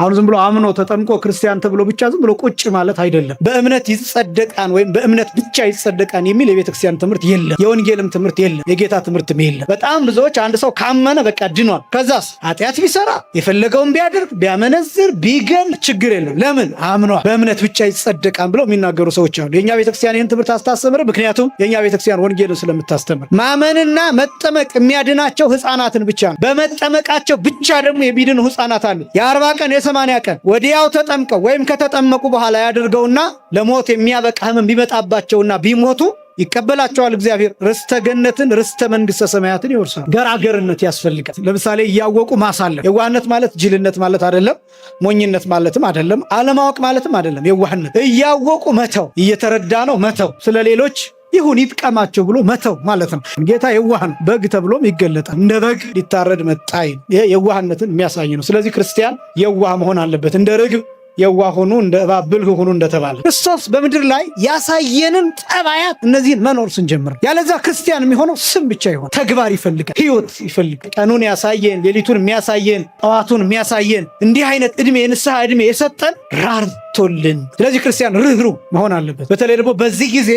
አሁን ዝም ብሎ አምኖ ተጠምቆ ክርስቲያን ተብሎ ብቻ ዝም ብሎ ቁጭ ማለት አይደለም። በእምነት ይጸደቃን ወይም በእምነት ብቻ ይጸደቃን የሚል የቤተክርስቲያን ትምህርት የለም። የወንጌልም ትምህርት የለም። የጌታ ትምህርትም የለም። በጣም ብዙዎች አንድ ሰው ካመነ በቃ ድኗል፣ ከዛስ ኃጢአት ቢሰራ የፈለገውን ቢያደርግ ቢያመነዝር ቢገል ችግር የለም። ለምን አምኗል፣ በእምነት ብቻ ይጸደቃን ብለው የሚናገሩ ሰዎች አሉ። የእኛ ቤተክርስቲያን ይህን ትምህርት አስታስተምር። ምክንያቱም የእኛ ቤተክርስቲያን ወንጌልን ስለምታስተምር ማመንና መጠመቅ የሚያድናቸው ህፃናትን ብቻ ነው። በመጠመቃቸው ብቻ ደግሞ የሚድኑ ህፃናት አሉ። የ40 ቀን የ80 ቀን ወዲያው ተጠምቀው ወይም ከተጠመቁ በኋላ ያድርገውና ለሞት የሚያበቃ ህመም ቢመጣባቸውና ቢሞቱ ይቀበላቸዋል እግዚአብሔር። ርስተ ገነትን ርስተ መንግስተ ሰማያትን ይወርሳል። ገራገርነት ያስፈልጋል። ለምሳሌ እያወቁ ማሳለፍ። የዋህነት ማለት ጅልነት ማለት አይደለም፣ ሞኝነት ማለትም አይደለም፣ አለማወቅ ማለትም አይደለም። የዋህነት እያወቁ መተው፣ እየተረዳ ነው መተው፣ ስለ ሌሎች ይሁን ይጥቀማቸው ብሎ መተው ማለት ነው። ጌታ የዋህ ነው፣ በግ ተብሎም ይገለጣል። እንደ በግ ሊታረድ መጣ። ይሄ የዋህነትን የሚያሳይ ነው። ስለዚህ ክርስቲያን የዋህ መሆን አለበት። እንደ ርግብ የዋህ ሁኑ፣ እንደ እባብ ብልህ ሁኑ እንደተባለ ክርስቶስ በምድር ላይ ያሳየንን ጠባያት እነዚህን መኖር ስንጀምር፣ ያለዛ ክርስቲያን የሚሆነው ስም ብቻ ይሆን። ተግባር ይፈልጋል፣ ህይወት ይፈልጋል። ቀኑን ያሳየን፣ ሌሊቱን የሚያሳየን፣ ጠዋቱን የሚያሳየን እንዲህ አይነት እድሜ የንስሐ እድሜ የሰጠን ራርቶልን። ስለዚህ ክርስቲያን ርኅሩህ መሆን አለበት። በተለይ ደግሞ በዚህ ጊዜ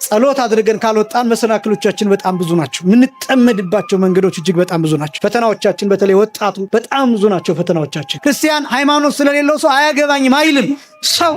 ጸሎት አድርገን ካልወጣን መሰናክሎቻችን በጣም ብዙ ናቸው። የምንጠመድባቸው መንገዶች እጅግ በጣም ብዙ ናቸው። ፈተናዎቻችን በተለይ ወጣቱ በጣም ብዙ ናቸው ፈተናዎቻችን። ክርስቲያን ሃይማኖት ስለሌለው ሰው አያገባኝም አይልም። ሰው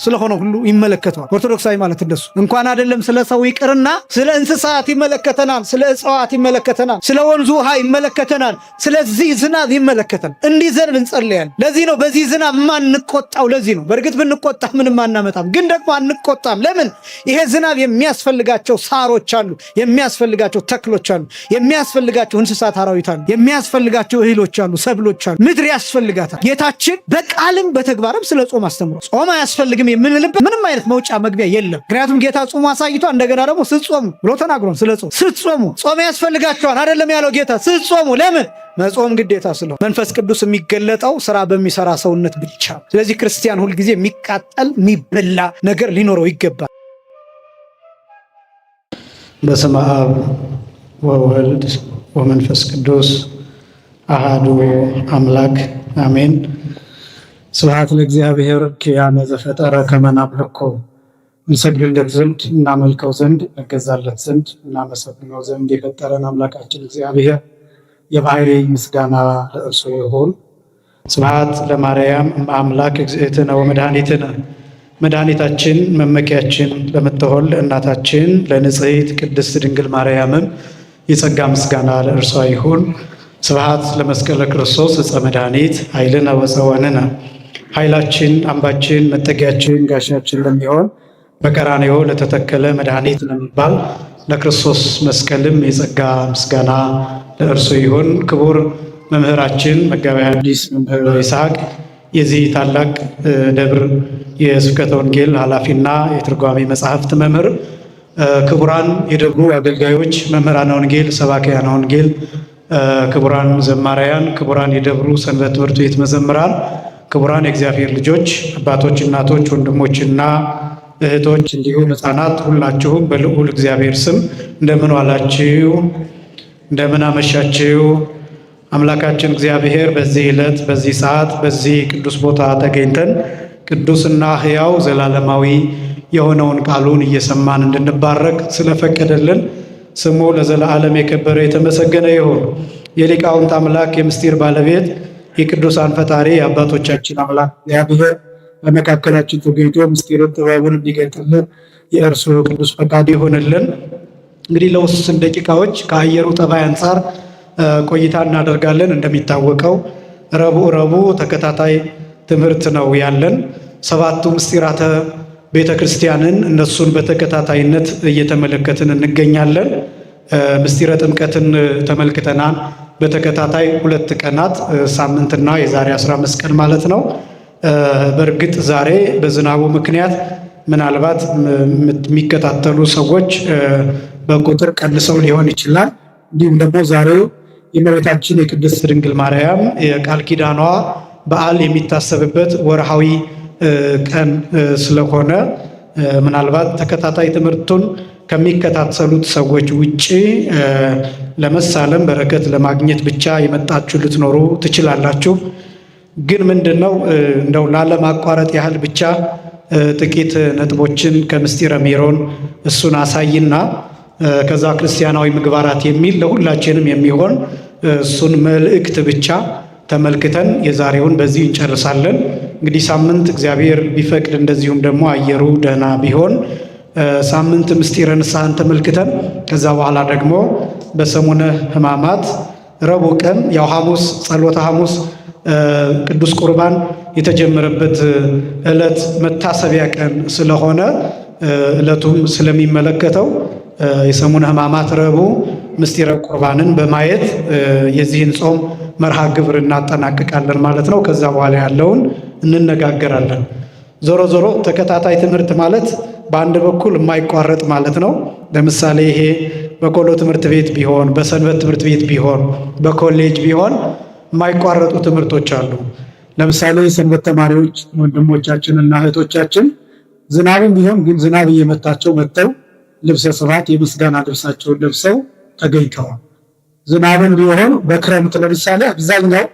ስለሆነ ሁሉ ይመለከተዋል። ኦርቶዶክሳዊ ማለት እንደሱ እንኳን አይደለም ስለ ሰው ይቅርና ስለ እንስሳት ይመለከተናል፣ ስለ እጽዋት ይመለከተናል፣ ስለ ወንዙ ውሃ ይመለከተናል፣ ስለዚህ ዝናብ ይመለከተናል። እንዲዘንብ እንጸልያለን። ለዚህ ነው በዚህ ዝናብ ማንቆጣው። ለዚህ ነው በእርግጥ ብንቆጣ ምንም አናመጣም፣ ግን ደግሞ አንቆጣም። ለምን? ይሄ ዝናብ የሚያስፈልጋቸው ሳሮች አሉ፣ የሚያስፈልጋቸው ተክሎች አሉ፣ የሚያስፈልጋቸው እንስሳት አራዊት አሉ፣ የሚያስፈልጋቸው እህሎች አሉ፣ ሰብሎች አሉ። ምድር ያስፈልጋታል። ጌታችን በቃልም በተግባርም ስለ ጾም አስተምሯል። ጾም አያስፈልግም የምንልበት ምንም አይነት መውጫ መግቢያ የለም። ምክንያቱም ጌታ ጾሙ አሳይቷ እንደገና ደግሞ ስትጾሙ ብሎ ተናግሯል። ስለ ጾም ስትጾሙ ጾም ያስፈልጋቸዋል አይደለም ያለው ጌታ ስትጾሙ። ለምን? መጾም ግዴታ ስለሆነ መንፈስ ቅዱስ የሚገለጠው ስራ በሚሰራ ሰውነት ብቻ። ስለዚህ ክርስቲያን ሁልጊዜ የሚቃጠል የሚበላ ነገር ሊኖረው ይገባል። በስመ አብ ወወልድ ወመንፈስ ቅዱስ አሃዱ አምላክ አሜን። ስብሐት ለእግዚአብሔር ኪያነ ዘፈጠረ ከመ ናምልኮ፣ እንሰግድለት ዘንድ፣ እናመልከው ዘንድ፣ እንገዛለት ዘንድ፣ እናመሰግነው ዘንድ የፈጠረን አምላካችን እግዚአብሔር የባህሪ ምስጋና ለእርሱ ይሁን። ስብሐት ለማርያም አምላክ እግዝእትነ ወመድኃኒትነ፣ መድኃኒታችን መመኪያችን ለምትሆን ለእናታችን ለንጽሕት ቅድስት ድንግል ማርያምም የጸጋ ምስጋና ለእርሷ ይሁን። ስብሐት ለመስቀለ ክርስቶስ ዕፀ መድኃኒት ኃይልነ ወፀወንነ፣ ኃይላችን፣ አምባችን፣ መጠጊያችን፣ ጋሻችን ለሚሆን በቀራንዮ ለተተከለ መድኃኒት ለሚባል ለክርስቶስ መስቀልም የጸጋ ምስጋና ለእርሱ ይሁን። ክቡር መምህራችን መጋቤ ሐዲስ መምህር ይስሐቅ፣ የዚህ ታላቅ ደብር የስብከተ ወንጌል ኃላፊና የትርጓሜ መጽሐፍት መምህር፣ ክቡራን የደብሩ አገልጋዮች፣ መምህራነ ወንጌል፣ ሰባክያነ ወንጌል፣ ክቡራን ዘማሪያን፣ ክቡራን የደብሩ ሰንበት ትምህርት ቤት መዘምራን፣ ክቡራን የእግዚአብሔር ልጆች፣ አባቶች፣ እናቶች፣ ወንድሞችና እህቶች እንዲሁም ሕፃናት ሁላችሁም በልዑል እግዚአብሔር ስም እንደምን ዋላችሁ? እንደምን አመሻችሁ? አምላካችን እግዚአብሔር በዚህ ዕለት፣ በዚህ ሰዓት፣ በዚህ ቅዱስ ቦታ ተገኝተን ቅዱስና ሕያው ዘላለማዊ የሆነውን ቃሉን እየሰማን እንድንባረክ ስለፈቀደልን ስሙ ለዘላለም የከበረ የተመሰገነ ይሁን። የሊቃውንት አምላክ፣ የምስጢር ባለቤት፣ የቅዱሳን ፈጣሪ፣ የአባቶቻችን አምላክ እግዚአብሔር በመካከላችን ተገኝቶ ምስጢሩን ጥበቡን እንዲገልጥልን የእርሱ ቅዱስ ፈቃድ ይሆንልን። እንግዲህ ለውስን ደቂቃዎች ከአየሩ ጠባይ አንጻር ቆይታ እናደርጋለን። እንደሚታወቀው ረቡዕ ረቡዕ ተከታታይ ትምህርት ነው ያለን። ሰባቱ ምስጢራተ ቤተ ክርስቲያንን እነሱን በተከታታይነት እየተመለከትን እንገኛለን። ምስጢረ ጥምቀትን ተመልክተናል። በተከታታይ 2 ቀናት፣ ሳምንትና የዛሬ 15 ቀን ማለት ነው። በእርግጥ ዛሬ በዝናቡ ምክንያት ምናልባት የሚከታተሉ ሰዎች በቁጥር ቀንሰው ሊሆን ይችላል። እንዲሁም ደግሞ ዛሬው የእመቤታችን የቅድስት ድንግል ማርያም የቃል ኪዳኗ በዓል የሚታሰብበት ወርሃዊ ቀን ስለሆነ ምናልባት ተከታታይ ትምህርቱን ከሚከታተሉት ሰዎች ውጪ ለመሳለም በረከት ለማግኘት ብቻ የመጣችሁ ልትኖሩ ትችላላችሁ። ግን ምንድን ነው እንደው ላለማቋረጥ ያህል ብቻ ጥቂት ነጥቦችን ከምስጢረ ሜሮን እሱን አሳይና ከዛ ክርስቲያናዊ ምግባራት የሚል ለሁላችንም የሚሆን እሱን መልእክት ብቻ ተመልክተን የዛሬውን በዚህ እንጨርሳለን። እንግዲህ ሳምንት እግዚአብሔር ቢፈቅድ እንደዚሁም ደግሞ አየሩ ደህና ቢሆን ሳምንት ምስጢረ ንስሐን ተመልክተን ከዛ በኋላ ደግሞ በሰሙነ ሕማማት ረቡዕ ቀን ያው ሐሙስ ጸሎተ ሐሙስ ቅዱስ ቁርባን የተጀመረበት ዕለት መታሰቢያ ቀን ስለሆነ ዕለቱም ስለሚመለከተው የሰሙነ ሕማማት ረቡዕ ምስጢረ ቁርባንን በማየት የዚህን ጾም መርሃ ግብር እናጠናቅቃለን ማለት ነው። ከዛ በኋላ ያለውን እንነጋገራለን። ዞሮ ዞሮ ተከታታይ ትምህርት ማለት በአንድ በኩል የማይቋረጥ ማለት ነው። ለምሳሌ ይሄ በቆሎ ትምህርት ቤት ቢሆን፣ በሰንበት ትምህርት ቤት ቢሆን፣ በኮሌጅ ቢሆን የማይቋረጡ ትምህርቶች አሉ። ለምሳሌ የሰንበት ተማሪዎች ወንድሞቻችን እና እህቶቻችን ዝናብም ቢሆን ግን ዝናብ እየመታቸው መጥተው ልብሰ ስብሐት የምስጋና ልብሳቸውን ለብሰው ተገኝተዋል። ዝናብም ቢሆን በክረምት ለምሳሌ አብዛኛው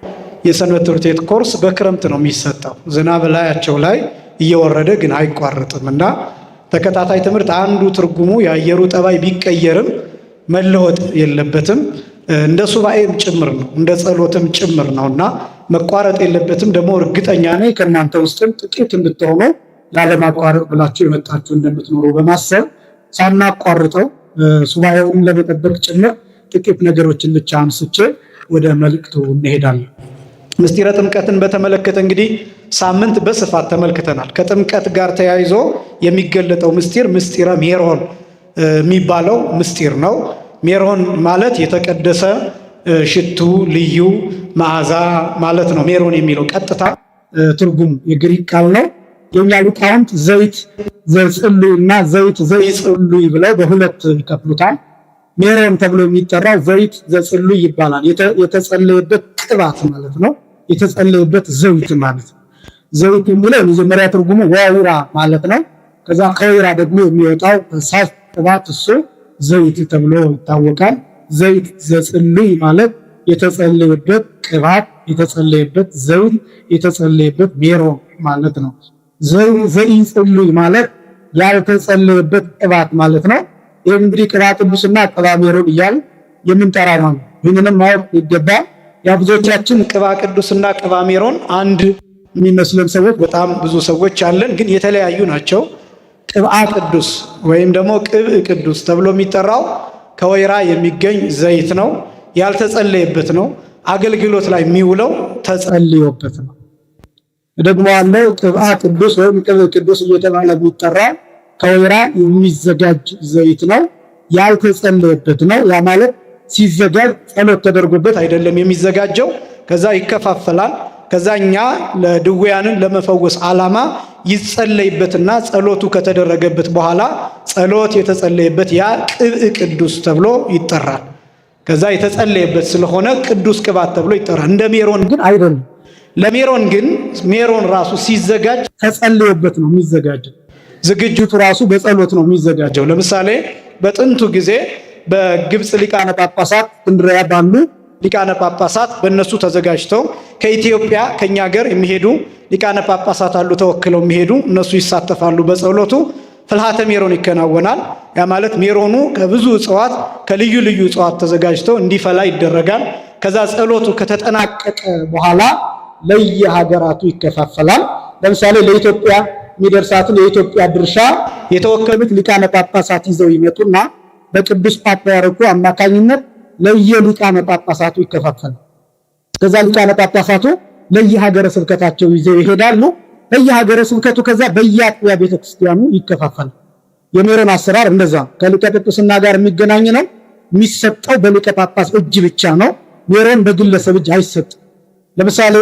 የሰንበት ትምህርት ቤት ኮርስ በክረምት ነው የሚሰጠው። ዝናብ ላያቸው ላይ እየወረደ ግን አይቋረጥም እና ተከታታይ ትምህርት አንዱ ትርጉሙ የአየሩ ጠባይ ቢቀየርም መለወጥ የለበትም። እንደ ሱባኤም ጭምር ነው፣ እንደ ጸሎትም ጭምር ነው እና መቋረጥ የለበትም። ደግሞ እርግጠኛ ነኝ ከእናንተ ውስጥም ጥቂት እንድትሆኑ ላለማቋረጥ ብላችሁ የመጣችሁ እንደምትኖሩ በማሰብ ሳናቋርጠው ሱባኤውን ለመጠበቅ ጭምር ጥቂት ነገሮችን ብቻ አንስቼ ወደ መልእክቱ እንሄዳለን። ምስጢረ ጥምቀትን በተመለከተ እንግዲህ ሳምንት በስፋት ተመልክተናል። ከጥምቀት ጋር ተያይዞ የሚገለጠው ምስጢር ምስጢረ ሜሮን የሚባለው ምስጢር ነው። ሜሮን ማለት የተቀደሰ ሽቱ፣ ልዩ መዓዛ ማለት ነው። ሜሮን የሚለው ቀጥታ ትርጉም የግሪክ ቃል ነው። የኛ ሊቃውንት ዘይት ዘጽሉይ እና ዘይት ዘይጽሉይ ብለው በሁለት ይከፍሉታል። ሜሮን ተብሎ የሚጠራው ዘይት ዘጽሉይ ይባላል። የተጸለየበት ቅባት ማለት ነው። የተጸለየበት ዘይት ማለት ነው። ዘይት የሚለው የመጀመሪያ ትርጉሙ ወይራ ማለት ነው። ከዛ ከወይራ ደግሞ የሚወጣው ፈሳሽ ቅባት እሱ ዘይት ተብሎ ይታወቃል። ዘይት ዘጽሉይ ማለት የተጸለየበት ቅባት፣ የተጸለየበት ዘይት፣ የተጸለየበት ሜሮን ማለት ነው። ዘይጽሉይ ማለት ያልተጸለየበት ቅባት ማለት ነው። ይህ እንግዲህ ቅባ ቅዱስና ቅባ ሜሮን እያል የምንጠራ ነው። ይህንንም ማወቅ ይገባል። ያ ብዙዎቻችን ቅባ ቅዱስና ቅባ ሜሮን አንድ የሚመስለን ሰዎች በጣም ብዙ ሰዎች አለን፣ ግን የተለያዩ ናቸው። ቅብአ ቅዱስ ወይም ደግሞ ቅብእ ቅዱስ ተብሎ የሚጠራው ከወይራ የሚገኝ ዘይት ነው። ያልተጸለየበት ነው። አገልግሎት ላይ የሚውለው ተጸልዮበት ነው። ደግሞ አለ ቅብአ ቅዱስ ወይም ቅብእ ቅዱስ እየተባለ የሚጠራ ከወይራ የሚዘጋጅ ዘይት ነው። ያልተጸለየበት ነው። ያ ማለት ሲዘጋጅ ጸሎት ተደርጎበት አይደለም የሚዘጋጀው። ከዛ ይከፋፈላል። ከዛ እኛ ለድውያንን ለመፈወስ ዓላማ ይጸለይበትና ጸሎቱ ከተደረገበት በኋላ ጸሎት የተጸለየበት ያ ቅብእ ቅዱስ ተብሎ ይጠራል። ከዛ የተጸለየበት ስለሆነ ቅዱስ ቅባት ተብሎ ይጠራል። እንደ ሜሮን ግን አይደለም። ለሜሮን ግን ሜሮን ራሱ ሲዘጋጅ ተጸልዮበት ነው የሚዘጋጀው። ዝግጅቱ ራሱ በጸሎት ነው የሚዘጋጀው። ለምሳሌ በጥንቱ ጊዜ በግብፅ ሊቃነ ጳጳሳት እስክንድርያ ባሉ ሊቃነ ጳጳሳት በእነሱ ተዘጋጅተው ከኢትዮጵያ ከኛ ሀገር የሚሄዱ ሊቃነ ጳጳሳት አሉ፣ ተወክለው የሚሄዱ እነሱ ይሳተፋሉ በጸሎቱ። ፍልሃተ ሜሮን ይከናወናል። ያ ማለት ሜሮኑ ከብዙ እጽዋት ከልዩ ልዩ እጽዋት ተዘጋጅተው እንዲፈላ ይደረጋል። ከዛ ጸሎቱ ከተጠናቀቀ በኋላ ለየሀገራቱ ይከፋፈላል። ለምሳሌ ለኢትዮጵያ የሚደርሳትን የኢትዮጵያ ድርሻ የተወከሉት ሊቃነ ጳጳሳት ይዘው ይመጡና በቅዱስ ፓትርያርኩ አማካኝነት ለየሊቃነ ጳጳሳቱ ይከፋፈላል። ከዛ ሊቃነ ጳጳሳቱ ለየሀገረ ስብከታቸው ይዘው ይሄዳሉ። በየሀገረ ስብከቱ ከዛ በየአጥቢያ ቤተክርስቲያኑ ይከፋፈላል። የሜሮን አሰራር እንደዛ ከሊቀ ጵጵስና ጋር የሚገናኝ ነው። የሚሰጠው በሊቀ ጳጳስ እጅ ብቻ ነው። ሜሮን በግለሰብ እጅ አይሰጥም። ለምሳሌ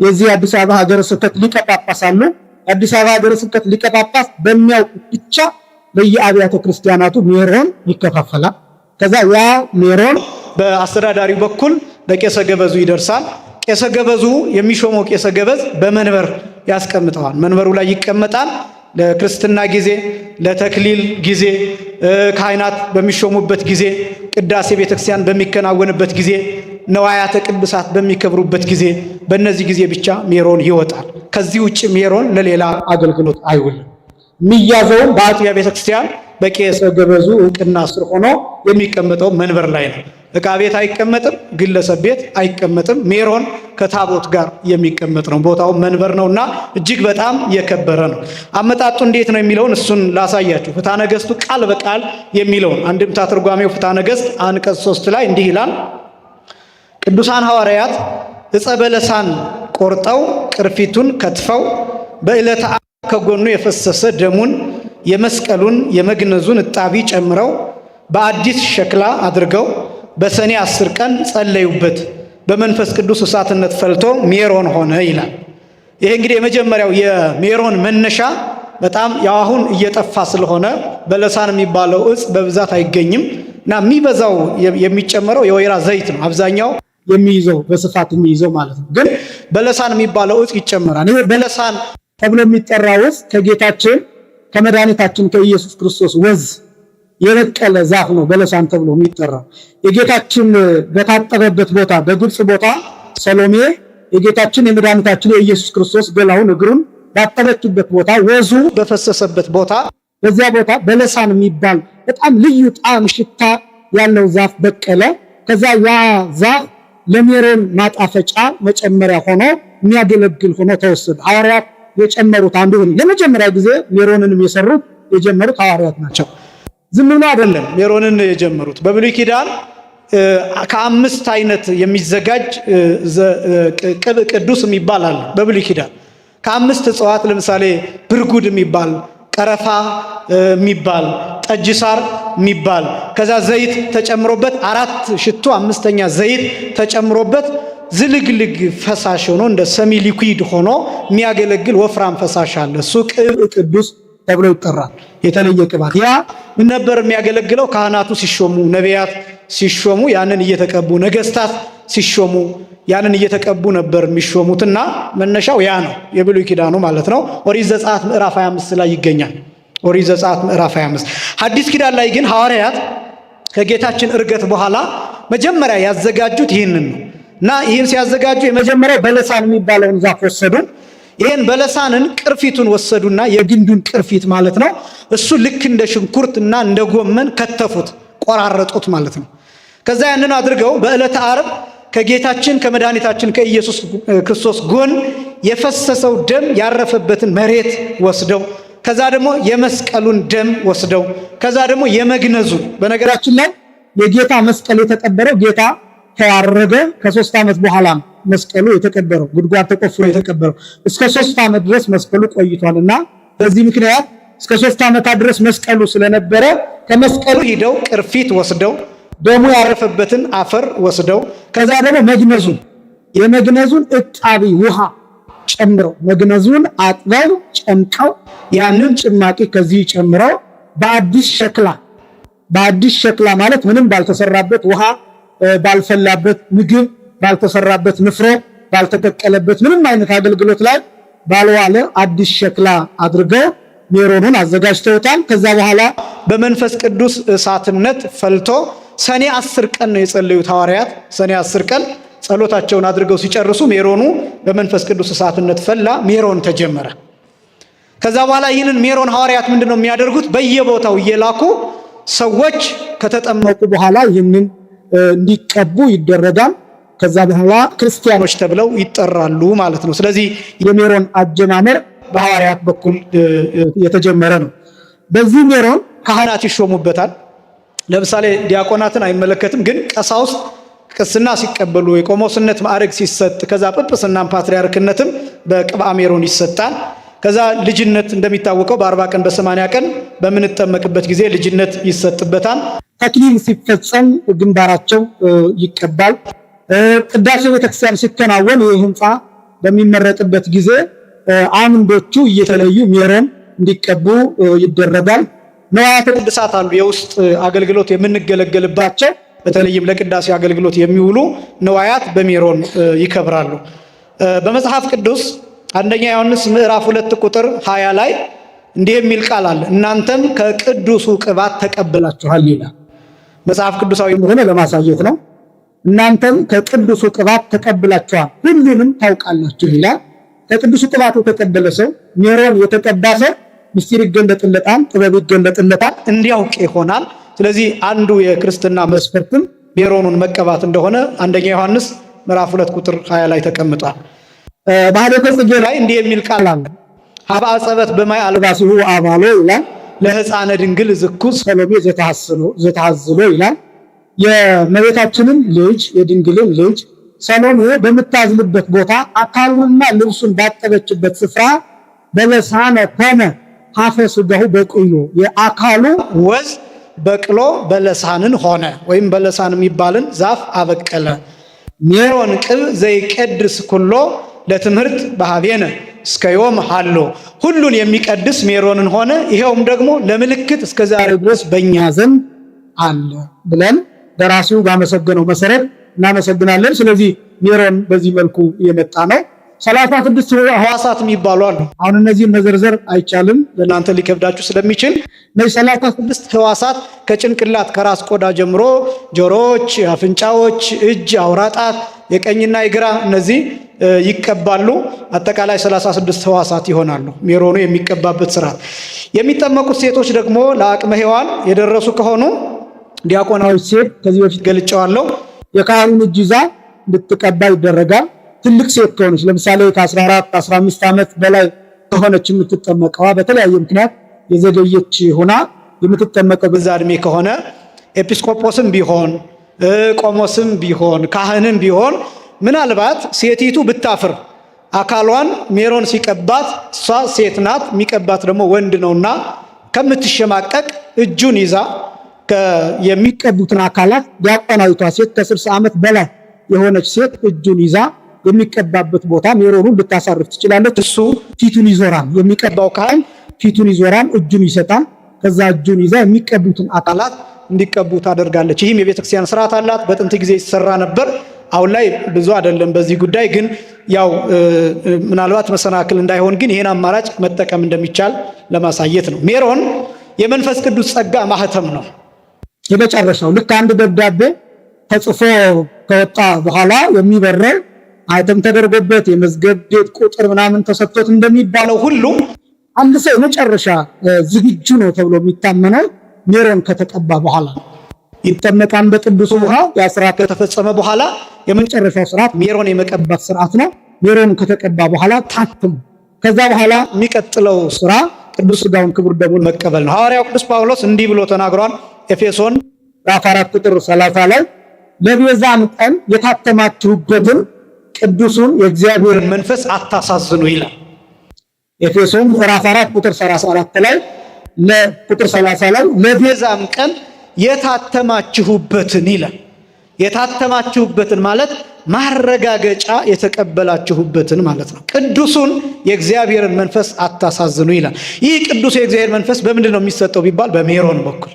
የዚህ አዲስ አበባ ሀገረ ስብከት ሊቀ ጳጳስ አሉ። አዲስ አበባ ሀገረ ስብከት ሊቀ ጳጳስ በሚያውቁት ብቻ በየአብያተ ክርስቲያናቱ ሜሮን ይከፋፈላል። ከዛ ያ ሜሮን በአስተዳዳሪው በኩል ለቄሰ ገበዙ ይደርሳል። ቄሰ ገበዙ የሚሾመው ቄሰ ገበዝ በመንበር ያስቀምጠዋል። መንበሩ ላይ ይቀመጣል። ለክርስትና ጊዜ፣ ለተክሊል ጊዜ፣ ካህናት በሚሾሙበት ጊዜ፣ ቅዳሴ ቤተክርስቲያን በሚከናወንበት ጊዜ፣ ነዋያተ ቅዱሳት በሚከብሩበት ጊዜ በእነዚህ ጊዜ ብቻ ሜሮን ይወጣል። ከዚህ ውጭ ሜሮን ለሌላ አገልግሎት አይውልም። የሚያዘውም በአጥቢያ ቤተክርስቲያን በቄሰ ገበዙ እውቅና ስር ሆኖ የሚቀመጠው መንበር ላይ ነው። ዕቃ ቤት አይቀመጥም፣ ግለሰብ ቤት አይቀመጥም። ሜሮን ከታቦት ጋር የሚቀመጥ ነው። ቦታው መንበር ነውና እጅግ በጣም የከበረ ነው። አመጣጡ እንዴት ነው የሚለውን እሱን ላሳያችሁ። ፍትሐ ነገሥቱ ቃል በቃል የሚለውን አንድምታ ትርጓሜው ፍትሐ ነገሥት አንቀጽ 3 ላይ እንዲህ ይላል። ቅዱሳን ሐዋርያት ዕፀ በለሳን ቆርጠው ቅርፊቱን ከትፈው በዕለተ ዓርብ ከጎኑ የፈሰሰ ደሙን የመስቀሉን የመግነዙን እጣቢ ጨምረው በአዲስ ሸክላ አድርገው በሰኔ 10 ቀን ጸለዩበት። በመንፈስ ቅዱስ እሳትነት ፈልቶ ሜሮን ሆነ ይላል። ይሄ እንግዲህ የመጀመሪያው የሜሮን መነሻ በጣም ያው አሁን እየጠፋ ስለሆነ በለሳን የሚባለው እጽ በብዛት አይገኝም እና የሚበዛው የሚጨመረው የወይራ ዘይት ነው። አብዛኛው የሚይዘው በስፋት የሚይዘው ማለት ነው። ግን በለሳን የሚባለው እጽ ይጨመራል። ይሄ በለሳን ተብሎ የሚጠራው እጽ ከጌታችን ከመድኃኒታችን ከኢየሱስ ክርስቶስ ወዝ የበቀለ ዛፍ ነው። በለሳን ተብሎ የሚጠራው የጌታችን በታጠበበት ቦታ በግብፅ ቦታ ሰሎሜ የጌታችን የመድኃኒታችን የኢየሱስ ክርስቶስ ገላውን እግሩን ባጠበችበት ቦታ ወዙ በፈሰሰበት ቦታ በዚያ ቦታ በለሳን የሚባል በጣም ልዩ ጣዕም ሽታ ያለው ዛፍ በቀለ። ከዛ ያ ዛፍ ለሜሮን ማጣፈጫ መጨመሪያ ሆኖ የሚያገለግል ሆኖ ተወሰደ። ሐዋርያት የጨመሩት አንዱ ለመጀመሪያ ጊዜ ሜሮንንም የሰሩት የጀመሩት ሐዋርያት ናቸው። ዝም ብሎ አይደለም ሜሮንን የጀመሩት። በብሉይ ኪዳን ከአምስት አይነት የሚዘጋጅ ቅብ ቅዱስ የሚባል አለ። በብሉይ ኪዳን ከአምስት እጽዋት ለምሳሌ ብርጉድ የሚባል፣ ቀረፋ የሚባል፣ ጠጅ ሳር የሚባል፣ ከዛ ዘይት ተጨምሮበት አራት ሽቶ አምስተኛ ዘይት ተጨምሮበት ዝልግልግ ፈሳሽ ሆኖ እንደ semi liquid ሆኖ የሚያገለግል ወፍራም ፈሳሽ አለ። እሱ ቅብ ቅዱስ ተብሎ ይጠራል። የተለየ ቅባት ያ ምን ነበር የሚያገለግለው? ካህናቱ ሲሾሙ፣ ነቢያት ሲሾሙ ያንን እየተቀቡ፣ ነገስታት ሲሾሙ ያንን እየተቀቡ ነበር የሚሾሙትና መነሻው ያ ነው፣ የብሉይ ኪዳኑ ማለት ነው። ኦሪት ዘጸአት ምዕራፍ 25 ላይ ይገኛል። ኦሪት ዘጸአት ምዕራፍ 25። ሐዲስ ኪዳን ላይ ግን ሐዋርያት ከጌታችን እርገት በኋላ መጀመሪያ ያዘጋጁት ይህንን ነው እና ይህን ሲያዘጋጁ የመጀመሪያ በለሳን የሚባለውን ዛፍ ወሰዱ። ይህን በለሳንን ቅርፊቱን ወሰዱና የግንዱን ቅርፊት ማለት ነው። እሱ ልክ እንደ ሽንኩርት እና እንደ ጎመን ከተፉት፣ ቆራረጡት ማለት ነው። ከዛ ያንን አድርገው በዕለተ ዓርብ ከጌታችን ከመድኃኒታችን ከኢየሱስ ክርስቶስ ጎን የፈሰሰው ደም ያረፈበትን መሬት ወስደው ከዛ ደግሞ የመስቀሉን ደም ወስደው ከዛ ደግሞ የመግነዙን፣ በነገራችን ላይ የጌታ መስቀል የተቀበረው ጌታ ከያረገ ከ3 ዓመት በኋላ መስቀሉ የተቀበረው ጉድጓድ ተቆፍሮ የተቀበረው እስከ 3 ዓመት ድረስ መስቀሉ ቆይቷልና በዚህ ምክንያት እስከ 3 ዓመታት ድረስ መስቀሉ ስለነበረ ከመስቀሉ ሂደው ቅርፊት ወስደው ደሙ ያረፈበትን አፈር ወስደው ከዛ ደግሞ መግነዙን የመግነዙን እጣቢ ውሃ ጨምረው መግነዙን አጥበው ጨምቀው ያንን ጭማቂ ከዚህ ጨምረው በአዲስ ሸክላ፣ በአዲስ ሸክላ ማለት ምንም ባልተሰራበት፣ ውሃ ባልፈላበት፣ ምግብ ባልተሰራበት፣ ንፍሮ ባልተቀቀለበት፣ ምንም አይነት አገልግሎት ላይ ባልዋለ አዲስ ሸክላ አድርገው ሜሮኑን አዘጋጅተውታል። ከዛ በኋላ በመንፈስ ቅዱስ እሳትነት ፈልቶ ሰኔ 10 ቀን ነው የጸለዩት ሐዋርያት። ሰኔ 10 ቀን ጸሎታቸውን አድርገው ሲጨርሱ ሜሮኑ በመንፈስ ቅዱስ እሳትነት ፈላ። ሜሮን ተጀመረ። ከዛ በኋላ ይህንን ሜሮን ሐዋርያት ምንድነው የሚያደርጉት? በየቦታው እየላኩ ሰዎች ከተጠመቁ በኋላ ይህንን እንዲቀቡ ይደረጋል። ከዛ በኋላ ክርስቲያኖች ተብለው ይጠራሉ ማለት ነው። ስለዚህ የሜሮን አጀማመር በሐዋርያት በኩል የተጀመረ ነው። በዚህ ሜሮን ካህናት ይሾሙበታል። ለምሳሌ ዲያቆናትን አይመለከትም፣ ግን ቀሳውስት ቅስና ሲቀበሉ የቆሞስነት ማዕረግ ሲሰጥ ከዛ ጵጵስናም ፓትርያርክነትም በቅብአ ሜሮን ይሰጣል። ከዛ ልጅነት እንደሚታወቀው በ40 ቀን በ80 ቀን በምንጠመቅበት ጊዜ ልጅነት ይሰጥበታል። ተክሊል ሲፈጸም ግንባራቸው ይቀባል። ቅዳሴ ቤተክርስቲያን ሲከናወን ይህ ህንፃ በሚመረጥበት ጊዜ አምዶቹ እየተለዩ ሜሮን እንዲቀቡ ይደረጋል። ንዋያተ ቅድሳት አሉ፣ የውስጥ አገልግሎት የምንገለገልባቸው በተለይም ለቅዳሴ አገልግሎት የሚውሉ ንዋያት በሜሮን ይከብራሉ። በመጽሐፍ ቅዱስ አንደኛ ዮሐንስ ምዕራፍ 2 ቁጥር 20 ላይ እንዲህ የሚል ቃል አለ፣ እናንተም ከቅዱሱ ቅባት ተቀብላችኋል ይላል። መጽሐፍ ቅዱሳዊ እንደሆነ ለማሳየት ነው። እናንተም ከቅዱሱ ቅባት ተቀብላችኋል፣ ሁሉንም ታውቃላችሁ ይላል። ከቅዱሱ ቅባት የተቀበለ ሰው፣ ሜሮን የተቀባ ሰው ምስጢር ይገለጥለታል፣ ጥበብ ይገለጥለታል፣ እንዲያውቅ ይሆናል። ስለዚህ አንዱ የክርስትና መስፈርትም ሜሮኑን መቀባት እንደሆነ አንደኛ ዮሐንስ ምዕራፍ 2 ቁጥር 20 ላይ ተቀምጧል። ማኅሌተ ጽጌ ላይ እንዲህ የሚል ቃል አለ። ሀበ አጸበት በማይ አልባሲሁ አባሎ ይላል። ለሕፃነ ድንግል ዝኩ ሰሎሜ ዘተሐዝሎ ይላል። የእመቤታችንን ልጅ የድንግልን ልጅ ሰሎሜ በምታዝልበት ቦታ አካሉንና ልብሱን ባጠበችበት ስፍራ በለሳነ ኮነ ሀፈ ሥጋሁ በቅሎ፣ የአካሉ ወዝ በቅሎ በለሳንን ሆነ ወይም በለሳን የሚባልን ዛፍ አበቀለ። ሜሮን ቅብ ዘይቀድስ ኩሎ ለትምህርት በሀቤነ እስከ ዮም ሃሎ፣ ሁሉን የሚቀድስ ሜሮንን ሆነ፣ ይሄውም ደግሞ ለምልክት እስከ ዛሬ ድረስ በእኛ ዘንድ አለ ብለን ደራሲው ባመሰገነው መሰረት እናመሰግናለን። ስለዚህ ሜሮን በዚህ መልኩ የመጣ ነው። 36 ሕዋሳት የሚባሉ አሉ። አሁን እነዚህን መዘርዘር አይቻልም፣ ለእናንተ ሊከብዳችሁ ስለሚችል። እነዚህ 36 ሕዋሳት ከጭንቅላት ከራስ ቆዳ ጀምሮ ጆሮዎች፣ አፍንጫዎች፣ እጅ፣ አውራጣት፣ የቀኝና የግራ እነዚህ ይቀባሉ። አጠቃላይ 36 ሕዋሳት ይሆናሉ ሜሮኑ የሚቀባበት ስርዓት። የሚጠመቁት ሴቶች ደግሞ ለአቅመ ሔዋን የደረሱ ከሆኑ ዲያቆናዊት ሴት ከዚህ በፊት ገልጨዋለሁ፣ የካህኑን እጅ ይዛ እንድትቀባ ይደረጋል። ትልቅ ሴት ከሆነች ለምሳሌ ከ14 15 ዓመት በላይ ከሆነች የምትጠመቀዋ በተለያየ ምክንያት የዘገየች ሆና የምትጠመቀው በዛ እድሜ ከሆነ ኤጲስቆጶስም ቢሆን ቆሞስም ቢሆን ካህንም ቢሆን ምናልባት ሴቲቱ ብታፍር አካሏን ሜሮን ሲቀባት እሷ ሴት ናት፣ የሚቀባት ደግሞ ወንድ ነውና ከምትሸማቀቅ እጁን ይዛ የሚቀቡትን አካላት ዲያቆናዊቷ ሴት ከ60 ዓመት በላይ የሆነች ሴት እጁን ይዛ የሚቀባበት ቦታ ሜሮኑን ልታሳርፍ ትችላለች። እሱ ፊቱን ይዞራል። የሚቀባው ካህን ፊቱን ይዞራል፣ እጁን ይሰጣል። ከዛ እጁን ይዛ የሚቀቡትን አካላት እንዲቀቡ ታደርጋለች። ይህም የቤተክርስቲያን ስርዓት አላት። በጥንት ጊዜ ይሰራ ነበር። አሁን ላይ ብዙ አይደለም። በዚህ ጉዳይ ግን ያው ምናልባት መሰናክል እንዳይሆን ግን ይህን አማራጭ መጠቀም እንደሚቻል ለማሳየት ነው። ሜሮን የመንፈስ ቅዱስ ጸጋ ማህተም ነው። የመጨረሻው ልክ አንድ ደብዳቤ ተጽፎ ከወጣ በኋላ የሚበረር ማህተም ተደርጎበት የመዝገብ ቤት ቁጥር ምናምን ተሰጥቶት እንደሚባለው ሁሉ አንድ ሰው የመጨረሻ ዝግጁ ነው ተብሎ የሚታመነው ሜሮን ከተቀባ በኋላ ይጠመቃል። በቅዱስ ውሃ ያ ስርዓት ከተፈጸመ በኋላ የመጨረሻው ስርዓት ሜሮን የመቀባት ስርዓት ነው። ሜሮን ከተቀባ በኋላ ታትሞ ከዛ በኋላ የሚቀጥለው ስራ ቅዱስ ስጋውን ክቡር ደሙን መቀበል ነው። ሐዋርያው ቅዱስ ጳውሎስ እንዲህ ብሎ ተናግሯል። ኤፌሶን ምዕራፍ 4 ቁጥር 30 ላይ ለቤዛም ቀን የታተማችሁበትን ቅዱሱን የእግዚአብሔርን መንፈስ አታሳዝኑ ይላል። ኤፌሶን ምዕራፍ 4 ቁጥር 34 ላይ ለቁጥር 30 ላይ ለቤዛም ቀን የታተማችሁበትን ይላል። የታተማችሁበትን ማለት ማረጋገጫ የተቀበላችሁበትን ማለት ነው። ቅዱሱን የእግዚአብሔርን መንፈስ አታሳዝኑ ይላል። ይህ ቅዱሱ የእግዚአብሔር መንፈስ በምንድን ነው የሚሰጠው ቢባል በሜሮን በኩል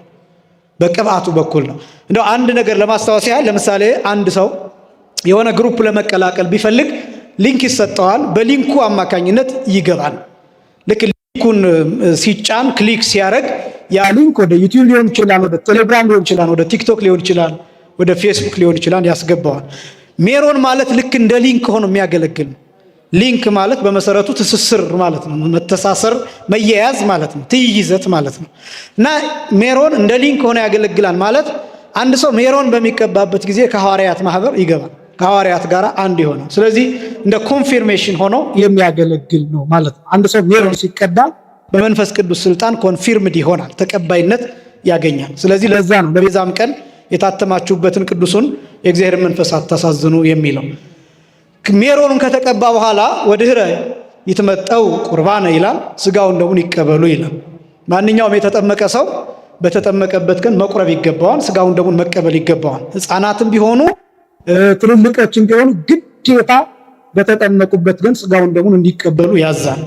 በቅብአቱ በኩል ነው። እንደው አንድ ነገር ለማስታወስ ያህል ለምሳሌ አንድ ሰው የሆነ group ለመቀላቀል ቢፈልግ link ይሰጠዋል። በ link ኡ አማካኝነት ይገባል። ልክ link ኡን ሲጫን click ሲያደርግ ያ link ወደ ዩቲዩብ ሊሆን ይችላል፣ ወደ ቴሌግራም ሊሆን ይችላል፣ ወደ ቲክቶክ ሊሆን ይችላል፣ ወደ ፌስቡክ ሊሆን ይችላል፣ ያስገባዋል። ሜሮን ማለት ልክ እንደ link ሆኖ የሚያገለግል ነው። link ማለት በመሰረቱ ትስስር ማለት ነው። መተሳሰር፣ መያያዝ ማለት ነው። ትይይዘት ማለት ነው። እና ሜሮን እንደ link ሆኖ ያገለግላል ማለት አንድ ሰው ሜሮን በሚቀባበት ጊዜ ከሐዋርያት ማህበር ይገባል፣ ከሐዋርያት ጋር አንድ ይሆናል። ስለዚህ እንደ confirmation ሆኖ የሚያገለግል ነው ማለት ነው። አንድ ሰው ሜሮን ሲቀባ በመንፈስ ቅዱስ ስልጣን confirmed ይሆናል፣ ተቀባይነት ያገኛል። ስለዚህ ለዛ ነው ለቤዛም ቀን የታተማችሁበትን ቅዱሱን የእግዚአብሔር መንፈስ አታሳዝኑ የሚለው። ሜሮኑን ከተቀባ በኋላ ወድህረ ይትመጠው ቁርባነ ይላል፣ ስጋውን ደሙን ይቀበሉ ይላል። ማንኛውም የተጠመቀ ሰው በተጠመቀበት ቀን መቁረብ ይገባዋል፣ ስጋውን ደሙን መቀበል ይገባዋል። ሕፃናትም ቢሆኑ ትልልቆችም ቢሆኑ ግዴታ በተጠመቁበት ቀን ስጋውን ደሙን እንዲቀበሉ ያዛል።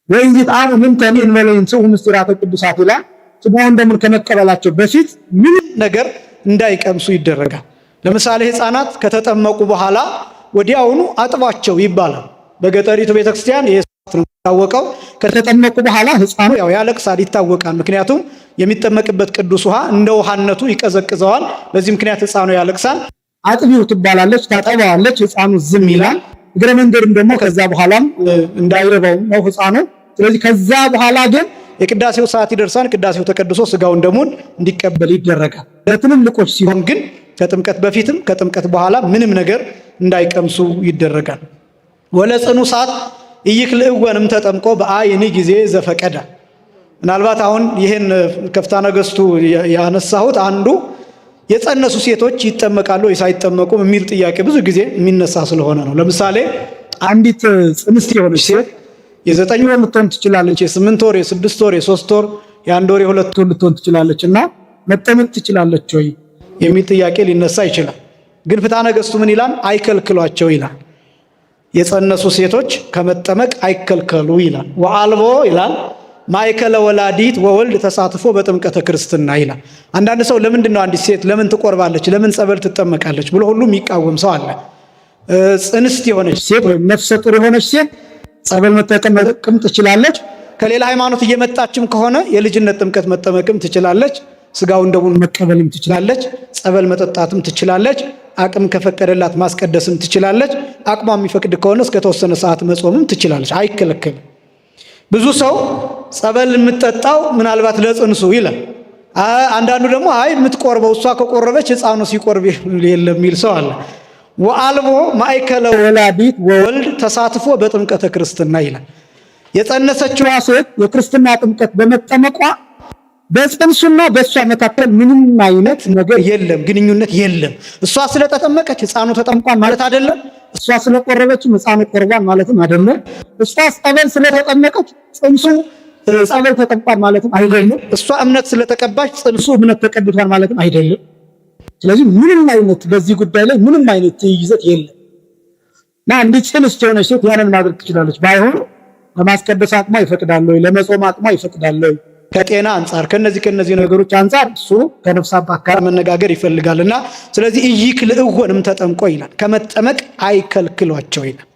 ወኢይጥዐሙ ምንተኒ እንበለ ይንሥኡ ምስጢራተ ቅዱሳት ይላል። ስጋውን ደሙን ከመቀበላቸው በፊት ምንም ነገር እንዳይቀምሱ ይደረጋል። ለምሳሌ ሕፃናት ከተጠመቁ በኋላ ወዲያውኑ አጥቧቸው ይባላል። በገጠሪቱ ቤተክርስቲያን ይሄ ነው የሚታወቀው። ከተጠመቁ በኋላ ሕፃኑ ያው ያለቅሳል፣ ይታወቃል። ምክንያቱም የሚጠመቅበት ቅዱስ ውሃ እንደ ውሃነቱ ይቀዘቅዘዋል። በዚህ ምክንያት ሕፃኑ ያለቅሳል። አጥቢው ትባላለች፣ ታጠባዋለች። ህፃኑ ዝም ይላል። እግረ መንገድም ደግሞ ከዛ በኋላም እንዳይረባው ነው ህፃኑ። ስለዚህ ከዛ በኋላ ግን የቅዳሴው ሰዓት ይደርሳል። ቅዳሴው ተቀድሶ ስጋውን ደሙን እንዲቀበል ይደረጋል። ለትልልቆች ሲሆን ግን ከጥምቀት በፊትም ከጥምቀት በኋላ ምንም ነገር እንዳይቀምሱ ይደረጋል። ወለጽኑ ሰዓት ኢይክልእወንም ተጠምቆ በአይኒ ጊዜ ዘፈቀደ። ምናልባት አሁን ይህን ከፍታ ነገስቱ ያነሳሁት አንዱ የጸነሱ ሴቶች ይጠመቃሉ ወይስ አይጠመቁም የሚል ጥያቄ ብዙ ጊዜ የሚነሳ ስለሆነ ነው። ለምሳሌ አንዲት ጽንስት የሆነች ሴት የ9 ወር ልትሆን ትችላለች፣ የ8 ወር፣ የ6 ወር፣ የ3 ወር፣ የ1 ወር፣ የ2 ወር ልትሆን ትችላለች እና መጠመቅ ትችላለች ወይ የሚል ጥያቄ ሊነሳ ይችላል። ግን ፍትሐ ነገሥቱ ምን ይላል? አይከልክሏቸው ይላል። የጸነሱ ሴቶች ከመጠመቅ አይከልከሉ ይላል። ወአልቦ ይላል ማእከለ ወላዲት ወወልድ ተሳትፎ በጥምቀተ ክርስትና ይላል። አንዳንድ ሰው ለምንድን ነው አንዲት ሴት ለምን ትቆርባለች፣ ለምን ጸበል ትጠመቃለች ብሎ ሁሉ የሚቃወም ሰው አለ። ጽንስት የሆነች ሴት ወይም ነፍሰ ጡር የሆነች ሴት ጸበል መጠመቅም ትችላለች። ከሌላ ሃይማኖት እየመጣችም ከሆነ የልጅነት ጥምቀት መጠመቅም ትችላለች። ስጋውን ደሙን መቀበልም ትችላለች። ጸበል መጠጣትም ትችላለች። አቅም ከፈቀደላት ማስቀደስም ትችላለች። አቅሟ የሚፈቅድ ከሆነ እስከ ተወሰነ ሰዓት መጾምም ትችላለች። አይከለከልም። ብዙ ሰው ጸበል የምትጠጣው ምናልባት ለጽንሱ ይላል። አንዳንዱ ደግሞ አይ የምትቆርበው እሷ ከቆረበች ሕፃኑ ሲቆርብ የለም የሚል ሰው አለ። ወአልቦ ማእከለ ወላዲት ወወልድ ተሳትፎ በጥምቀተ ክርስትና ይላል። የጸነሰችዋ ሴት የክርስትና ጥምቀት በመጠመቋ በጽንሱና በእሷ መካከል ምንም አይነት ነገር የለም፣ ግንኙነት የለም። እሷ ስለተጠመቀች ሕፃኑ ተጠምቋል ማለት አይደለም። እሷ ስለቆረበችም ሕፃኑ ቆርቧል ማለትም አይደለም። እሷ ጸበል ስለተጠመቀች ጽንሱ ጸበል ተጠምቋል ማለትም አይደለም። እሷ እምነት ስለተቀባች ጽንሱ እምነት ተቀብቷል ማለትም አይደለም። ስለዚህ ምንም አይነት በዚህ ጉዳይ ላይ ምንም አይነት ትይዘት የለም እና እንዲህ ጽንስ የሆነች ሴት ያንን ማድረግ ትችላለች። ባይሆን ለማስቀደስ አቅሟ ይፈቅዳል ወይ፣ ለመጾም አቅሟ ይፈቅዳል ወይ፣ ከጤና አንጻር ከነዚህ ነገሮች አንጻር እሱ ከነፍስ አባት ጋር መነጋገር ይፈልጋልና ስለዚህ ኢይክልእወንም ተጠምቆ ይላል። ከመጠመቅ አይከልክሏቸው ይላል።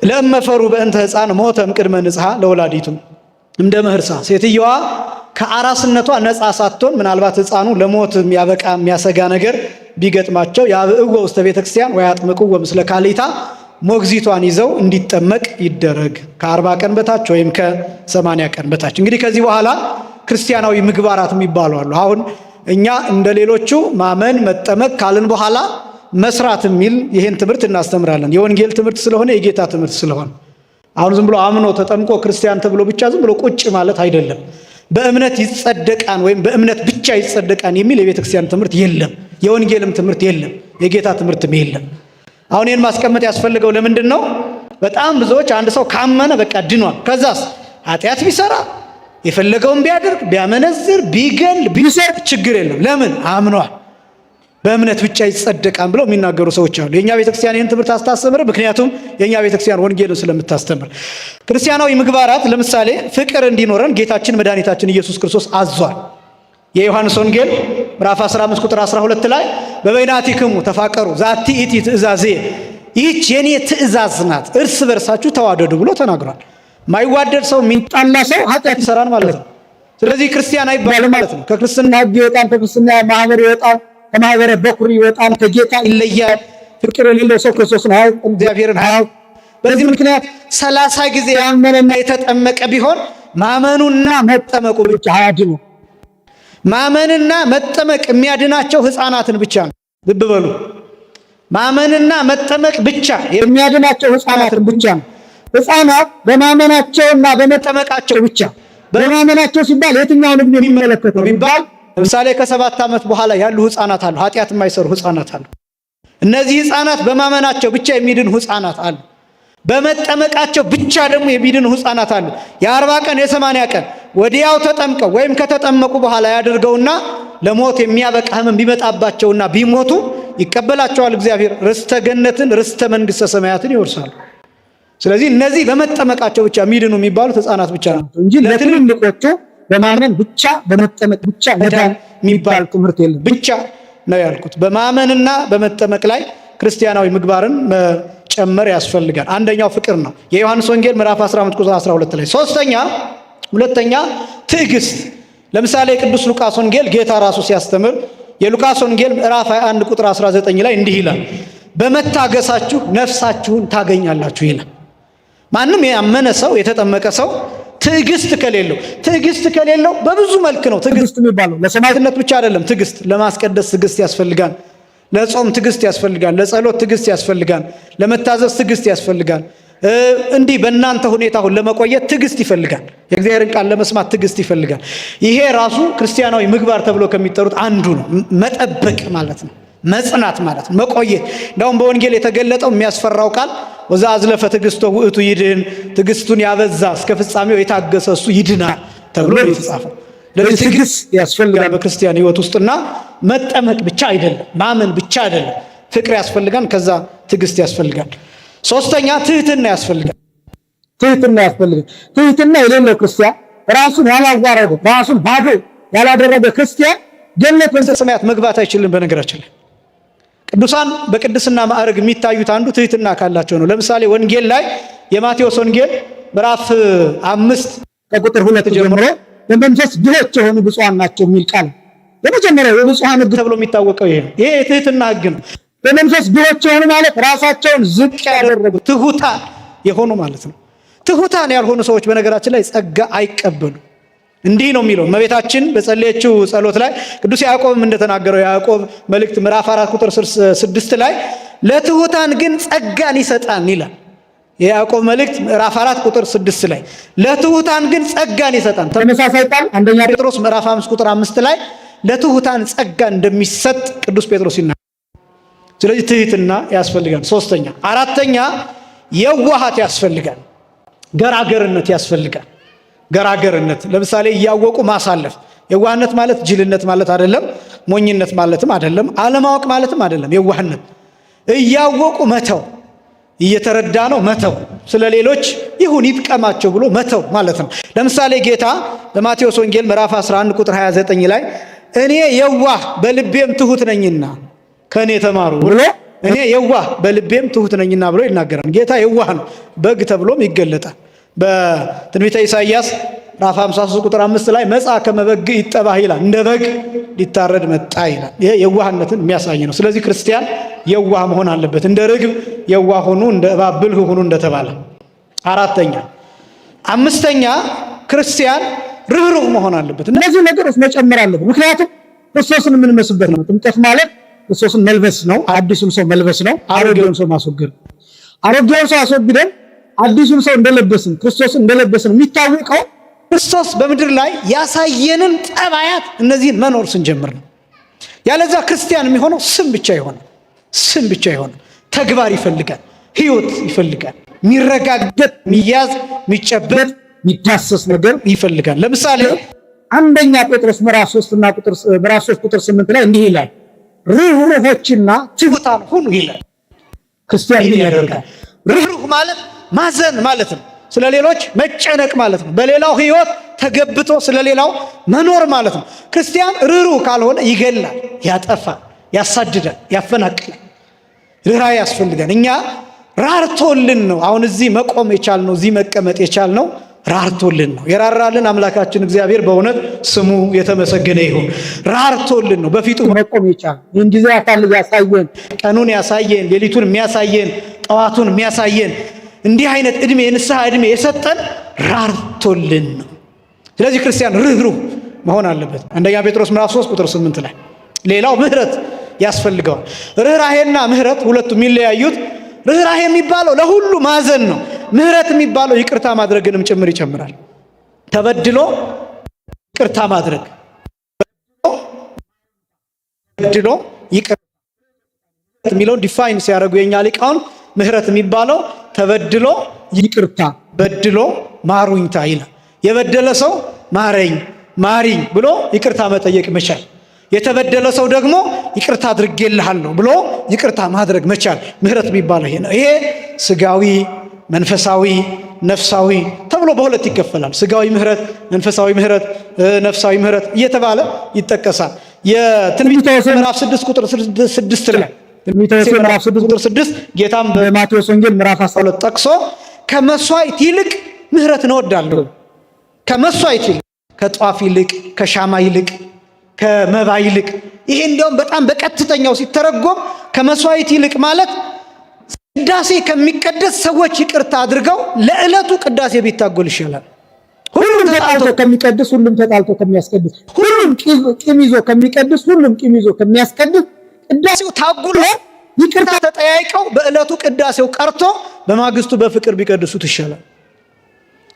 ለእመፈሩ በእንተ ሕፃን ሞተም ቅድመ ንጽሐ ለወላዲቱ እንደ ምህርሳ ሴትየዋ ከአራስነቷ ነፃ ሳትሆን ምናልባት ሕፃኑ ለሞት የሚያበቃ የሚያሰጋ ነገር ቢገጥማቸው ያብእዎ ውስተ ቤተ ክርስቲያን ወያጥምቅዎ ምስለ ካሊታ ሞግዚቷን ይዘው እንዲጠመቅ ይደረግ። ከ40 ቀን በታች ወይም ከ80 ቀን በታች። እንግዲህ ከዚህ በኋላ ክርስቲያናዊ ምግባራት የሚባሉ አሉ። አሁን እኛ እንደ ሌሎቹ ማመን መጠመቅ ካልን በኋላ መስራት የሚል ይህን ትምህርት እናስተምራለን። የወንጌል ትምህርት ስለሆነ፣ የጌታ ትምህርት ስለሆነ፣ አሁን ዝም ብሎ አምኖ ተጠምቆ ክርስቲያን ተብሎ ብቻ ዝም ብሎ ቁጭ ማለት አይደለም። በእምነት ይጸደቃን ወይም በእምነት ብቻ ይጸደቃን የሚል የቤተ ክርስቲያን ትምህርት የለም። የወንጌልም ትምህርት የለም። የጌታ ትምህርትም የለም። አሁን ይህን ማስቀመጥ ያስፈልገው ለምንድን ነው? በጣም ብዙዎች አንድ ሰው ካመነ በቃ ድኗል። ከዛስ ኃጢአት ቢሰራ፣ የፈለገውን ቢያደርግ፣ ቢያመነዝር፣ ቢገል፣ ቢሰርቅ ችግር የለም። ለምን? አምኗል። በእምነት ብቻ ይጸደቃል ብለው የሚናገሩ ሰዎች አሉ። የእኛ ቤተክርስቲያን ይህን ትምህርት አታስተምር። ምክንያቱም የእኛ ቤተክርስቲያን ወንጌልን ስለምታስተምር። ክርስቲያናዊ ምግባራት ለምሳሌ ፍቅር እንዲኖረን ጌታችን መድኃኒታችን ኢየሱስ ክርስቶስ አዟል። የዮሐንስ ወንጌል ምዕራፍ 15 ቁጥር 12 ላይ በበይናቲክሙ ተፋቀሩ ዛቲ ይእቲ ትእዛዜ፣ ይህች የኔ ትእዛዝ ናት፣ እርስ በርሳችሁ ተዋደዱ ብሎ ተናግሯል። ማይዋደድ ሰው፣ የሚጣላ ሰው ኃጢአት ይሰራል ማለት ነው። ስለዚህ ክርስቲያን አይባልም ማለት ነው። ከክርስትና ሕግ ይወጣል፣ ከክርስትና ማህበር ይወጣል፣ ከማህበረ በኩር ይወጣል፣ ከጌታ ይለያል። ፍቅር የሌለው ሰው ክርስቶስን አያውቅም፣ እግዚአብሔርን አያውቅም። በዚህ ምክንያት 30 ጊዜ ያመነና የተጠመቀ ቢሆን ማመኑና መጠመቁ ብቻ አያድኑ። ማመንና መጠመቅ የሚያድናቸው ሕፃናትን ብቻ ነው። ልብ በሉ። ማመንና መጠመቅ ብቻ የሚያድናቸው ሕፃናትን ብቻ ነው። ሕፃናት በማመናቸውና በመጠመቃቸው ብቻ። በማመናቸው ሲባል የትኛውን ዕድሜ የሚመለከተው ቢባል ለምሳሌ ከ7 ዓመት በኋላ ያሉ ሕፃናት አሉ፣ ኃጢአት የማይሰሩ ሕፃናት አሉ። እነዚህ ሕፃናት በማመናቸው ብቻ የሚድኑ ሕፃናት አሉ። በመጠመቃቸው ብቻ ደግሞ የሚድኑ ሕፃናት አሉ። የ40 ቀን የ80 ቀን ወዲያው ተጠምቀው ወይም ከተጠመቁ በኋላ ያድርገውና ለሞት የሚያበቃ ሕመም ቢመጣባቸውና ቢሞቱ ይቀበላቸዋል እግዚአብሔር። ርስተ ገነትን ርስተ መንግሥተ ሰማያትን ይወርሳሉ። ስለዚህ እነዚህ በመጠመቃቸው ብቻ የሚድኑ የሚባሉት ሕፃናት ብቻ ናቸው እንጂ ለትልልቆቹ በማመን ብቻ በመጠመቅ ብቻ መዳን የሚባል ትምህርት የለም ብቻ ነው ያልኩት። በማመንና በመጠመቅ ላይ ክርስቲያናዊ ምግባርን መጨመር ያስፈልጋል። አንደኛው ፍቅር ነው። የዮሐንስ ወንጌል ምዕራፍ 15 ቁጥር 12 ላይ። ሶስተኛ፣ ሁለተኛ ትዕግስት። ለምሳሌ የቅዱስ ሉቃስ ወንጌል ጌታ ራሱ ሲያስተምር የሉቃስ ወንጌል ምዕራፍ 21 ቁጥር 19 ላይ እንዲህ ይላል፣ በመታገሳችሁ ነፍሳችሁን ታገኛላችሁ ይላል። ማንም ያመነ ሰው የተጠመቀ ሰው ትዕግስት ከሌለው ትዕግስት ከሌለው በብዙ መልክ ነው ትዕግስት የሚባለው። ለሰማዕትነት ብቻ አይደለም። ትዕግስት ለማስቀደስ ትዕግስት ያስፈልጋል። ለጾም ትዕግስት ያስፈልጋል። ለጸሎት ትዕግስት ያስፈልጋል። ለመታዘዝ ትዕግስት ያስፈልጋል። እንዲህ በእናንተ ሁኔታ አሁን ለመቆየት ትዕግስት ይፈልጋል። የእግዚአብሔርን ቃል ለመስማት ትዕግስት ይፈልጋል። ይሄ ራሱ ክርስቲያናዊ ምግባር ተብሎ ከሚጠሩት አንዱ ነው። መጠበቅ ማለት ነው። መጽናት ማለት ነው። መቆየት። እንዳውም በወንጌል የተገለጠው የሚያስፈራው ቃል ወዛ አዝለፈ ትዕግስቶ ውእቱ ይድህን፣ ትዕግስቱን ያበዛ እስከ ፍጻሜው የታገሰ እሱ ይድናል ተብሎ የተጻፈው። ለዚህ ትዕግስት ያስፈልጋል በክርስቲያን ሕይወት ውስጥና መጠመቅ ብቻ አይደለም፣ ማመን ብቻ አይደለም። ፍቅር ያስፈልጋል። ከዛ ትዕግስት ያስፈልጋል። ሶስተኛ ትህትና ያስፈልጋል። ትህትና ያስፈልጋል። ትህትና የሌለው ክርስቲያን፣ ራሱን ያላዋረደ፣ ራሱን ባዶ ያላደረገ ክርስቲያን ገነት መንግሥተ ሰማያት መግባት አይችልም። በነገራችን ላይ ቅዱሳን በቅድስና ማዕረግ የሚታዩት አንዱ ትህትና ካላቸው ነው። ለምሳሌ ወንጌል ላይ የማቴዎስ ወንጌል ምዕራፍ 5 ከቁጥር 2 ጀምሮ በመንፈስ ድሆች የሆኑ ብፁዓን ናቸው የሚል ቃል የመጀመሪያው የብፁዓን ሕግ ተብሎ የሚታወቀው ይሄ ነው። ይሄ የትህትና ሕግ ነው። በመንፈስ ድሆች የሆኑ ማለት ራሳቸውን ዝቅ ያደረጉ ትሁታን የሆኑ ማለት ነው። ትሁታን ያልሆኑ ሰዎች በነገራችን ላይ ጸጋ አይቀበሉ። እንዲህ ነው የሚለው እመቤታችን በጸለየችው ጸሎት ላይ ቅዱስ ያዕቆብም እንደተናገረው የያዕቆብ መልእክት ምዕራፍ 4 ቁጥር 6 ላይ ለትሁታን ግን ጸጋን ይሰጣል ይላል። የያዕቆብ መልእክት ምዕራፍ 4 ቁጥር 6 ላይ ለትሁታን ግን ጸጋን ይሰጣል። ተመሳሳይ ቃል አንደኛ ጴጥሮስ ምዕራፍ 5 ቁጥር 5 ላይ ለትሁታን ጸጋ እንደሚሰጥ ቅዱስ ጴጥሮስ ይናገራል። ስለዚህ ትህትና ያስፈልጋል። ሶስተኛ። አራተኛ የዋሃት ያስፈልጋል። ገራገርነት ያስፈልጋል። ገራገርነት ለምሳሌ እያወቁ ማሳለፍ። የዋህነት ማለት ጅልነት ማለት አይደለም፣ ሞኝነት ማለትም አይደለም፣ አለማወቅ ማለትም አይደለም። የዋህነት እያወቁ መተው፣ እየተረዳ ነው መተው፣ ስለ ሌሎች ይሁን ይጥቀማቸው ብሎ መተው ማለት ነው። ለምሳሌ ጌታ በማቴዎስ ወንጌል ምዕራፍ 11 ቁጥር 29 ላይ እኔ የዋህ በልቤም ትሁት ነኝና ከእኔ ተማሩ ብሎ እኔ የዋህ በልቤም ትሁት ነኝና ብሎ ይናገራል። ጌታ የዋህ ነው፣ በግ ተብሎም ይገለጣል። በትንቢተ ኢሳይያስ ምዕራፍ 53 ቁጥር 5 ላይ መጽአ ከመ በግ ይጠባህ ይላል፣ እንደ በግ ሊታረድ መጣ ይላል። ይሄ የዋህነትን የሚያሳይ ነው። ስለዚህ ክርስቲያን የዋህ መሆን አለበት። እንደ ርግብ የዋህ ሁኑ፣ እንደ እባብ ብልህ ሁኑ እንደተባለ። አራተኛ። አምስተኛ ክርስቲያን ርህሩህ መሆን አለበት። እነዚህ ነገሮች መጨመር አለብን። ምክንያቱም ክርስቶስን የምንመስበት ነው። ጥምቀት ማለት ክርስቶስን መልበስ ነው። አዲሱን ሰው መልበስ ነው። አሮጌውን ሰው ማስወገድ። አሮጌውን ሰው አስወግደን አዲሱን ሰው እንደለበስን፣ ክርስቶስን እንደለበስን የሚታወቀው ክርስቶስ በምድር ላይ ያሳየንን ጠባያት እነዚህን መኖር ስንጀምር ነው። ያለዛ ክርስቲያን የሚሆነው ስም ብቻ ይሆናል። ስም ብቻ ይሆናል። ተግባር ይፈልጋል። ህይወት ይፈልጋል። የሚረጋገጥ፣ የሚያዝ፣ የሚጨበጥ፣ የሚዳሰስ ነገር ይፈልጋል። ለምሳሌ አንደኛ ጴጥሮስ ምዕራፍ 3 እና ቁጥር ምዕራፍ 3 ቁጥር 8 ላይ እንዲህ ይላል፣ ርኅሩኆችና ትሑታን ሁኑ ይላል። ክርስቲያን ይህን ያደርጋል። ርኅሩህ ማለት ማዘን ማለት ነው። ስለ ሌሎች መጨነቅ ማለት ነው። በሌላው ህይወት ተገብቶ ስለ ሌላው መኖር ማለት ነው። ክርስቲያን ርኅሩህ ካልሆነ ይገላል፣ ያጠፋል፣ ያሳድዳል፣ ያፈናቅላል። ርኅራኄ ያስፈልጋል። እኛ ራርቶልን ነው አሁን እዚህ መቆም የቻልነው፣ እዚህ መቀመጥ የቻልነው ራርቶልን ነው። የራራልን አምላካችን እግዚአብሔር በእውነት ስሙ የተመሰገነ ይሁን። ራርቶልን ነው በፊቱ መቆም የቻልነው። ይህን ጊዜ አሳልፎ ያሳየን፣ ቀኑን ያሳየን፣ ሌሊቱን የሚያሳየን፣ ጠዋቱን የሚያሳየን፣ እንዲህ አይነት እድሜ የንስሐ እድሜ የሰጠን ራርቶልን ነው። ስለዚህ ክርስቲያን ርኅሩህ መሆን አለበት። አንደኛ ጴጥሮስ ምዕራፍ 3 ቁጥር 8 ላይ። ሌላው ምህረት ያስፈልገዋል። ርኅራሄና ምህረት ሁለቱ የሚለያዩት ርኅራሄ የሚባለው ለሁሉ ማዘን ነው። ምህረት የሚባለው ይቅርታ ማድረግንም ጭምር ይጨምራል። ተበድሎ ይቅርታ ማድረግ፣ በድሎ ይቅርታ የሚለውን define ሲያደርጉ የኛ ሊቃውንት ምህረት የሚባለው ተበድሎ ይቅርታ፣ በድሎ ማሩኝታ ይላል። የበደለ ሰው ማረኝ ማሪኝ ብሎ ይቅርታ መጠየቅ መቻል፣ የተበደለ ሰው ደግሞ ይቅርታ አድርጌልሃለሁ ብሎ ይቅርታ ማድረግ መቻል ምህረት የሚባለው ይሄ ነው። ይሄ ስጋዊ፣ መንፈሳዊ፣ ነፍሳዊ ተብሎ በሁለት ይከፈላል። ስጋዊ ምህረት፣ መንፈሳዊ ምህረት፣ ነፍሳዊ ምህረት እየተባለ ይጠቀሳል። የትንቢተ ምዕራፍ 6 ቁጥር 6 ላይ ትንቢተ ምዕራፍ 6 ቁጥር 6 ጌታም በማቴዎስ ወንጌል ምዕራፍ 12 ጠቅሶ ከመስዋዕት ይልቅ ምህረትን እወዳለሁ፣ ከመስዋዕት ይልቅ፣ ከጧፍ ይልቅ፣ ከሻማ ይልቅ፣ ከመባ ይልቅ። ይሄ እንዲያውም በጣም በቀጥተኛው ሲተረጎም ከመስዋዕት ይልቅ ማለት ቅዳሴ ከሚቀደስ ሰዎች ይቅርታ አድርገው ለዕለቱ ቅዳሴ ቢታጎል ይሻላል። ሁሉም ተጣልቶ ከሚቀድስ፣ ሁሉም ተጣልቶ ከሚያስቀድስ፣ ሁሉም ቂም ይዞ ከሚቀድስ፣ ሁሉም ቂም ይዞ ከሚያስቀድስ ቅዳሴው ታጉሎ ይቅርታ ተጠያይቀው በዕለቱ ቅዳሴው ቀርቶ በማግስቱ በፍቅር ቢቀድሱት ይሻላል።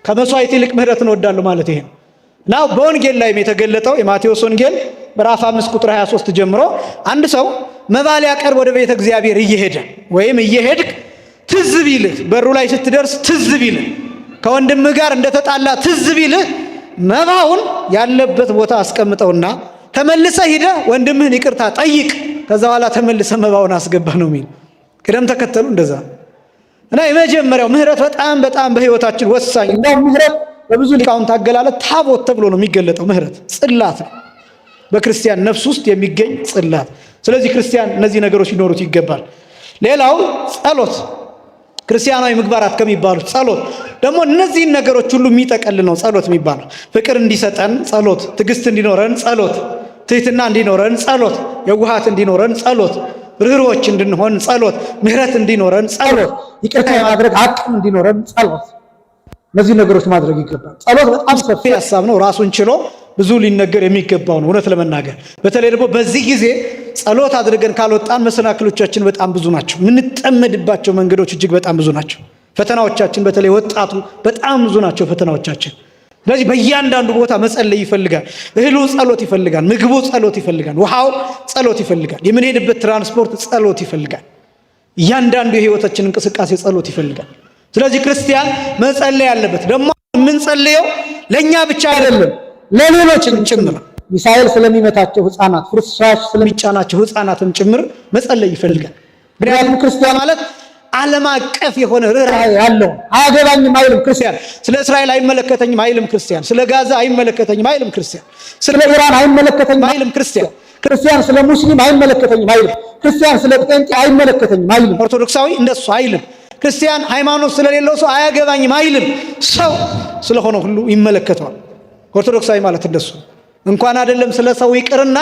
ከመስዋዕት ይልቅ ምህረትን እወዳለሁ ማለት ይሄ ነው። እና በወንጌል ላይም የተገለጠው የማቴዎስ ወንጌል ምዕራፍ 5 ቁጥር 23 ጀምሮ አንድ ሰው መባ ሊያቀርብ ወደ ቤተ እግዚአብሔር እየሄደ ወይም እየሄድክ ትዝ ቢልህ፣ በሩ ላይ ስትደርስ ትዝ ቢልህ፣ ከወንድምህ ጋር እንደተጣላ ትዝ ቢልህ መባውን ያለበት ቦታ አስቀምጠውና ተመልሰህ ሂደህ ወንድምህን ይቅርታ ጠይቅ፣ ከዛ በኋላ ተመልሰህ መባውን አስገባ ነው የሚል። ቅደም ተከተሉ እንደዛ እና የመጀመሪያው ምህረት በጣም በጣም በህይወታችን ወሳኝ። እንደውም ምህረት በብዙ ሊቃውንት አገላለጥ ታቦት ተብሎ ነው የሚገለጠው። ምህረት ጽላት ነው፣ በክርስቲያን ነፍስ ውስጥ የሚገኝ ጽላት። ስለዚህ ክርስቲያን እነዚህ ነገሮች ሊኖሩት ይገባል። ሌላው ጸሎት፣ ክርስቲያናዊ ምግባራት ከሚባሉት ጸሎት ደግሞ እነዚህን ነገሮች ሁሉ የሚጠቀልል ነው። ጸሎት የሚባለው ፍቅር እንዲሰጠን ጸሎት፣ ትዕግስት እንዲኖረን ጸሎት፣ ትህትና እንዲኖረን ጸሎት፣ የውሃት እንዲኖረን ጸሎት፣ ርኅሩኆች እንድንሆን ጸሎት፣ ምህረት እንዲኖረን ጸሎት፣ ይቅርታ የማድረግ አቅም እንዲኖረን ጸሎት። እነዚህ ነገሮች ማድረግ ይገባል። ጸሎት በጣም ሰፊ ሀሳብ ነው። ራሱን ችሎ ብዙ ሊነገር የሚገባው ነው። እውነት ለመናገር በተለይ ደግሞ በዚህ ጊዜ ጸሎት አድርገን ካልወጣን መሰናክሎቻችን በጣም ብዙ ናቸው። የምንጠመድባቸው መንገዶች እጅግ በጣም ብዙ ናቸው። ፈተናዎቻችን በተለይ ወጣቱ በጣም ብዙ ናቸው ፈተናዎቻችን። ስለዚህ በእያንዳንዱ ቦታ መጸለይ ይፈልጋል። እህሉ ጸሎት ይፈልጋል። ምግቡ ጸሎት ይፈልጋል። ውሃው ጸሎት ይፈልጋል። የምንሄድበት ትራንስፖርት ጸሎት ይፈልጋል። እያንዳንዱ የህይወታችን እንቅስቃሴ ጸሎት ይፈልጋል። ስለዚህ ክርስቲያን መጸለይ አለበት። ደግሞ የምንጸልየው ለእኛ ብቻ አይደለም፣ ለሌሎችም ጭምር። ሚሳኤል ስለሚመታቸው ህፃናት፣ ፍርስራሽ ስለሚጫናቸው ህፃናትም ጭምር መጸለይ ይፈልጋል። ምክንያቱም ክርስቲያን ማለት ዓለም አቀፍ የሆነ ርኅራኄ ያለው አያገባኝም አይልም ክርስቲያን። ስለ እስራኤል አይመለከተኝም አይልም ክርስቲያን። ስለ ጋዛ አይመለከተኝም አይልም ክርስቲያን። ስለ ኢራን አይመለከተኝም አይልም ክርስቲያን። ክርስቲያን ስለ ሙስሊም አይመለከተኝም አይልም። ክርስቲያን ስለ ጴንጤ አይመለከተኝም አይልም። ኦርቶዶክሳዊ እንደሱ አይልም። ክርስቲያን ሃይማኖት ስለሌለው ሰው አያገባኝም አይልም። ሰው ስለሆነ ሁሉ ይመለከተዋል። ኦርቶዶክሳዊ ማለት እንደሱ እንኳን አይደለም ስለ ሰው ይቅርና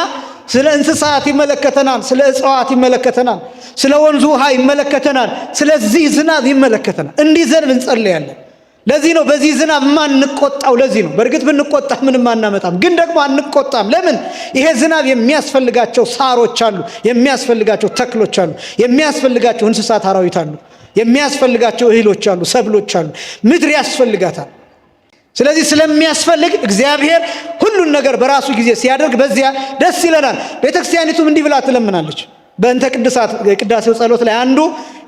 ስለ እንስሳት ይመለከተናል፣ ስለ እጽዋት ይመለከተናል፣ ስለ ወንዙ ውሃ ይመለከተናል፣ ስለዚህ ዝናብ ይመለከተናል። እንዲዘንብ እንጸልያለን። ለዚህ ነው በዚህ ዝናብ ማንቆጣው። ለዚህ ነው በእርግጥ ብንቆጣ ምንም አናመጣም፣ ግን ደግሞ አንቆጣም። ለምን? ይሄ ዝናብ የሚያስፈልጋቸው ሳሮች አሉ፣ የሚያስፈልጋቸው ተክሎች አሉ፣ የሚያስፈልጋቸው እንስሳት አራዊት አሉ፣ የሚያስፈልጋቸው እህሎች አሉ፣ ሰብሎች አሉ፣ ምድር ያስፈልጋታል። ስለዚህ ስለሚያስፈልግ እግዚአብሔር ሁሉን ነገር በራሱ ጊዜ ሲያደርግ በዚያ ደስ ይለናል። ቤተክርስቲያኒቱም እንዲህ ብላ ትለምናለች። በእንተ ቅድሳት የቅዳሴው ጸሎት ላይ አንዱ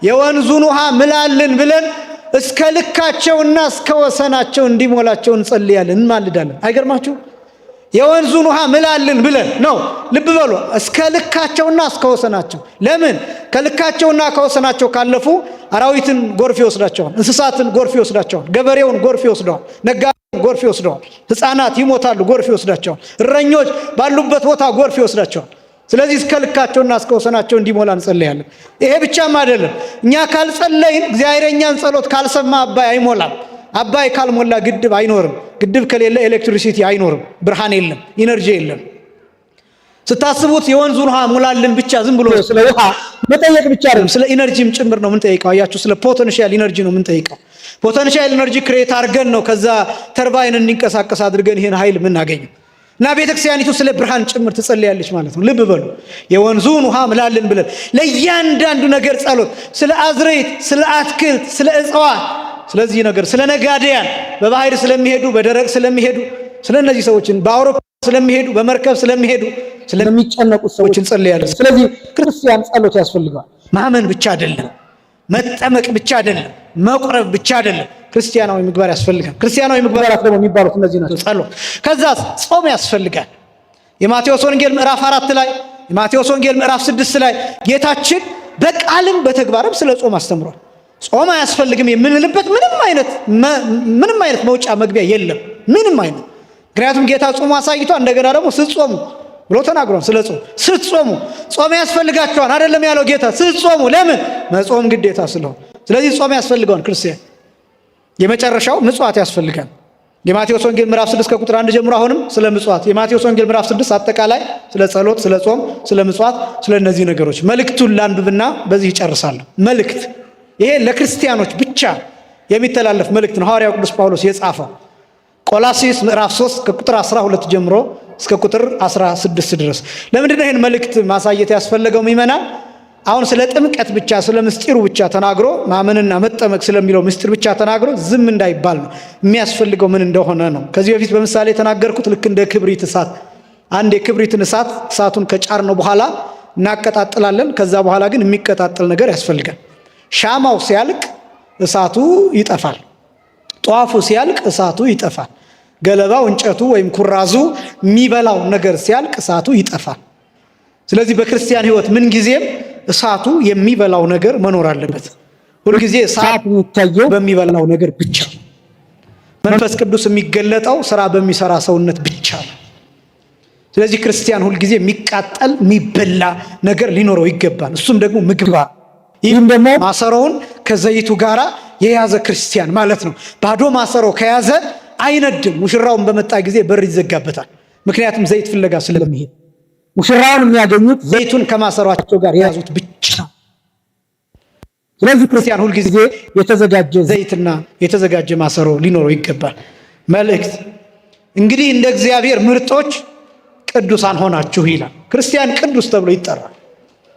የወንዙን ውሃ ምላልን ብለን እስከ ልካቸውና እስከ ወሰናቸው እንዲሞላቸው እንጸልያለን፣ እንማልዳለን። አይገርማችሁ? የወንዙን ውሃ ምላልን ብለን ነው። ልብ በሉ፣ እስከ ልካቸውና እስከ ወሰናቸው። ለምን ከልካቸውና ከወሰናቸው ካለፉ አራዊትን ጎርፍ ይወስዳቸዋል፣ እንስሳትን ጎርፍ ይወስዳቸዋል፣ ገበሬውን ጎርፍ ይወስደዋል፣ ነጋዴውን ጎርፍ ይወስደዋል፣ ሕፃናት ይሞታሉ፣ ጎርፍ ይወስዳቸዋል፣ እረኞች ባሉበት ቦታ ጎርፍ ይወስዳቸዋል። ስለዚህ እስከ ልካቸውና እስከ ወሰናቸው እንዲሞላ እንጸልያለን። ይሄ ብቻም አይደለም። እኛ ካልጸለይን፣ እግዚአብሔር የእኛን ጸሎት ካልሰማ አባይ አይሞላም። አባይ ካልሞላ ግድብ አይኖርም። ግድብ ከሌለ electricity አይኖርም፣ ብርሃን የለም፣ energy የለም። ስታስቡት የወንዙን ውሃ ሙላልን ብቻ ዝም ብሎ ስለ ውሃ መጠየቅ ብቻ አይደለም፣ ስለ energy ም ጭምር ነው የምንጠይቀው። አያችሁ፣ ስለ potential energy ነው የምንጠይቀው። potential energy create አድርገን ነው ከዛ ተርባይን እንዲንቀሳቀስ አድርገን ይህን ኃይል የምናገኘው። እና ቤተክርስቲያኒቱ ስለ ብርሃን ጭምር ትጸልያለች ማለት ነው። ልብ በሉ፣ የወንዙን ውሃ ምላልን ብለን ለእያንዳንዱ ነገር ጸሎት፣ ስለ አዝርዕት፣ ስለ አትክልት፣ ስለ እጽዋት፣ ስለዚህ ነገር፣ ስለ ነጋዴያን፣ በባህር ስለሚሄዱ፣ በደረቅ ስለሚሄዱ፣ ስለ እነዚህ ሰዎችን፣ በአውሮፓ ስለሚሄዱ፣ በመርከብ ስለሚሄዱ፣ ስለሚጨነቁት ሰዎች እንጸልያለን። ስለዚህ ክርስቲያን ጸሎት ያስፈልገዋል። ማመን ብቻ አይደለም፣ መጠመቅ ብቻ አይደለም፣ መቁረብ ብቻ አይደለም። ክርስቲያናዊ ምግባር ያስፈልጋል። ክርስቲያናዊ ምግባራት ደግሞ የሚባሉት እነዚህ ናቸው። ጸሎት፣ ከዛ ጾም ያስፈልጋል። የማቴዎስ ወንጌል ምዕራፍ 4 ላይ፣ የማቴዎስ ወንጌል ምዕራፍ 6 ላይ ጌታችን በቃልም በተግባርም ስለ ጾም አስተምሯል። ጾም አያስፈልግም የምንልበት ምንም አይነት መውጫ መግቢያ የለም። ምንም አይነት፣ ምክንያቱም ጌታ ጾሙ አሳይቷል። እንደገና ደግሞ ስትጾሙ ብሎ ተናግሯል። ስለ ጾም ስትጾሙ፣ ጾም ያስፈልጋቸዋል አይደለም ያለው ጌታ፣ ስትጾሙ። ለምን? መጾም ግዴታ ስለሆነ። ስለዚህ ጾም ያስፈልገዋል ክርስቲያን። የመጨረሻው ምጽዋት ያስፈልጋል። የማቴዎስ ወንጌል ምዕራፍ 6 ከቁጥር 1 ጀምሮ አሁንም ስለ ምጽዋት፣ የማቴዎስ ወንጌል ምዕራፍ 6 አጠቃላይ ስለ ጸሎት፣ ስለ ጾም፣ ስለ ምጽዋት፣ ስለ እነዚህ ነገሮች መልእክቱን ላንብብና በዚህ ይጨርሳለሁ። መልእክት ይሄ ለክርስቲያኖች ብቻ የሚተላለፍ መልእክት ነው። ሐዋርያው ቅዱስ ጳውሎስ የጻፈው ቆላስይስ ምዕራፍ 3 ከቁጥር 12 ጀምሮ እስከ ቁጥር 16 ድረስ። ለምንድን ነው ይህን መልእክት ማሳየት ያስፈለገው? ምእመናን አሁን ስለ ጥምቀት ብቻ ስለ ምስጢሩ ብቻ ተናግሮ ማመንና መጠመቅ ስለሚለው ምስጢር ብቻ ተናግሮ ዝም እንዳይባል ነው። የሚያስፈልገው ምን እንደሆነ ነው። ከዚህ በፊት በምሳሌ የተናገርኩት ልክ እንደ ክብሪት እሳት፣ አንድ የክብሪትን እሳት እሳቱን ከጫርነው በኋላ እናቀጣጥላለን። ከዛ በኋላ ግን የሚቀጣጥል ነገር ያስፈልጋል። ሻማው ሲያልቅ እሳቱ ይጠፋል። ጧፉ ሲያልቅ እሳቱ ይጠፋል። ገለባው፣ እንጨቱ ወይም ኩራዙ የሚበላው ነገር ሲያልቅ እሳቱ ይጠፋል። ስለዚህ በክርስቲያን ሕይወት ምንጊዜም እሳቱ የሚበላው ነገር መኖር አለበት። ሁልጊዜ እሳት የሚታየው በሚበላው ነገር ብቻ። መንፈስ ቅዱስ የሚገለጠው ስራ በሚሰራ ሰውነት ብቻ ነው። ስለዚህ ክርስቲያን ሁልጊዜ የሚቃጠል የሚበላ ነገር ሊኖረው ይገባል። እሱም ደግሞ ምግባር። ይህም ደግሞ ማሰሮውን ከዘይቱ ጋር የያዘ ክርስቲያን ማለት ነው። ባዶ ማሰሮ ከያዘ አይነድም። ሙሽራውን በመጣ ጊዜ በር ይዘጋበታል። ምክንያቱም ዘይት ፍለጋ ስለሚሄድ ሙሽራውን የሚያገኙት ዘይቱን ከማሰሯቸው ጋር የያዙት ብቻ። ስለዚህ ክርስቲያን ሁልጊዜ የተዘጋጀ ዘይትና የተዘጋጀ ማሰሮ ሊኖረው ይገባል። መልእክት እንግዲህ እንደ እግዚአብሔር ምርጦች ቅዱሳን ሆናችሁ ይላል። ክርስቲያን ቅዱስ ተብሎ ይጠራል።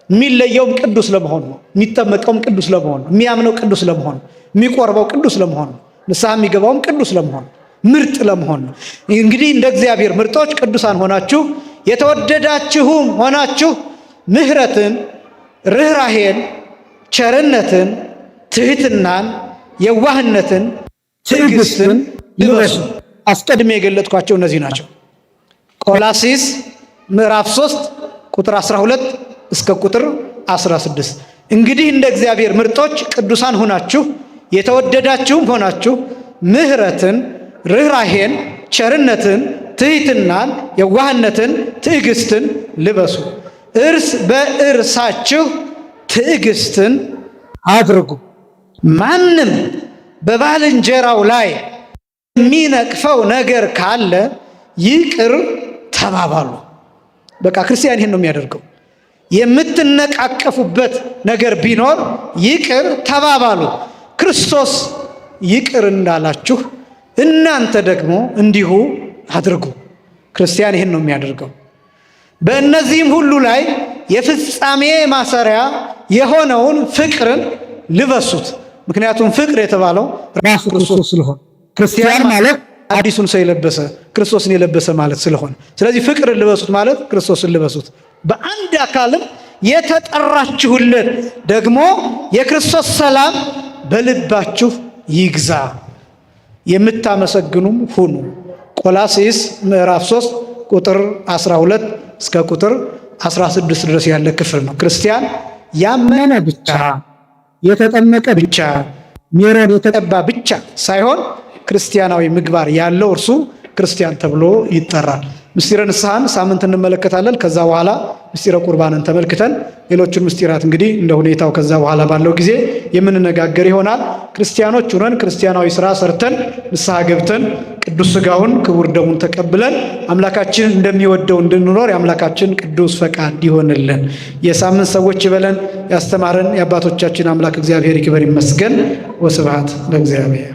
የሚለየውም ቅዱስ ለመሆን ነው። የሚጠመቀውም ቅዱስ ለመሆን ነው። የሚያምነው ቅዱስ ለመሆን ነው። የሚቆርበው ቅዱስ ለመሆን ነው። ንስሐ የሚገባውም ቅዱስ ለመሆን ነው። ምርጥ ለመሆን ነው። እንግዲህ እንደ እግዚአብሔር ምርጦች ቅዱሳን ሆናችሁ የተወደዳችሁም ሆናችሁ ምሕረትን፣ ርኅራሄን፣ ቸርነትን፣ ትህትናን፣ የዋህነትን፣ ትዕግስትን ልበሱ። አስቀድሜ የገለጥኳቸው እነዚህ ናቸው። ቆላሲስ ምዕራፍ 3 ቁጥር 12 እስከ ቁጥር 16። እንግዲህ እንደ እግዚአብሔር ምርጦች ቅዱሳን ሆናችሁ የተወደዳችሁም ሆናችሁ ምሕረትን፣ ርኅራሄን፣ ቸርነትን፣ ትሕትናን፣ የዋህነትን፣ ትዕግስትን ልበሱ። እርስ በእርሳችሁ ትዕግስትን አድርጉ። ማንም በባልንጀራው ላይ የሚነቅፈው ነገር ካለ ይቅር ተባባሉ። በቃ ክርስቲያን ይሄን ነው የሚያደርገው። የምትነቃቀፉበት ነገር ቢኖር ይቅር ተባባሉ። ክርስቶስ ይቅር እንዳላችሁ እናንተ ደግሞ እንዲሁ አድርጉ። ክርስቲያን ይህን ነው የሚያደርገው። በእነዚህም ሁሉ ላይ የፍጻሜ ማሰሪያ የሆነውን ፍቅርን ልበሱት። ምክንያቱም ፍቅር የተባለው ራሱ ክርስቶስ ስለሆነ ክርስቲያን ማለት አዲሱን ሰው የለበሰ ክርስቶስን የለበሰ ማለት ስለሆነ፣ ስለዚህ ፍቅርን ልበሱት ማለት ክርስቶስን ልበሱት። በአንድ አካልም የተጠራችሁለት ደግሞ የክርስቶስ ሰላም በልባችሁ ይግዛ፣ የምታመሰግኑም ሁኑ። ቆላስይስ ምዕራፍ 3 ቁጥር 12 እስከ ቁጥር 16 ድረስ ያለ ክፍል ነው። ክርስቲያን ያመነ ብቻ የተጠመቀ ብቻ ሜሮን የተቀባ ብቻ ሳይሆን ክርስቲያናዊ ምግባር ያለው እርሱ ክርስቲያን ተብሎ ይጠራል። ምስጢረ ንስሐን ሳምንት እንመለከታለን። ከዛ በኋላ ምስጢረ ቁርባንን ተመልክተን ሌሎቹን ምስጢራት እንግዲህ እንደ ሁኔታው ከዛ በኋላ ባለው ጊዜ የምንነጋገር ይሆናል። ክርስቲያኖች ሆነን ክርስቲያናዊ ስራ ሰርተን ንስሐ ገብተን ቅዱስ ስጋውን ክቡር ደሙን ተቀብለን አምላካችን እንደሚወደው እንድንኖር የአምላካችን ቅዱስ ፈቃድ ይሆንልን። የሳምንት ሰዎች ይበለን። ያስተማረን የአባቶቻችን አምላክ እግዚአብሔር ይክበር ይመስገን። ወስብሐት ለእግዚአብሔር።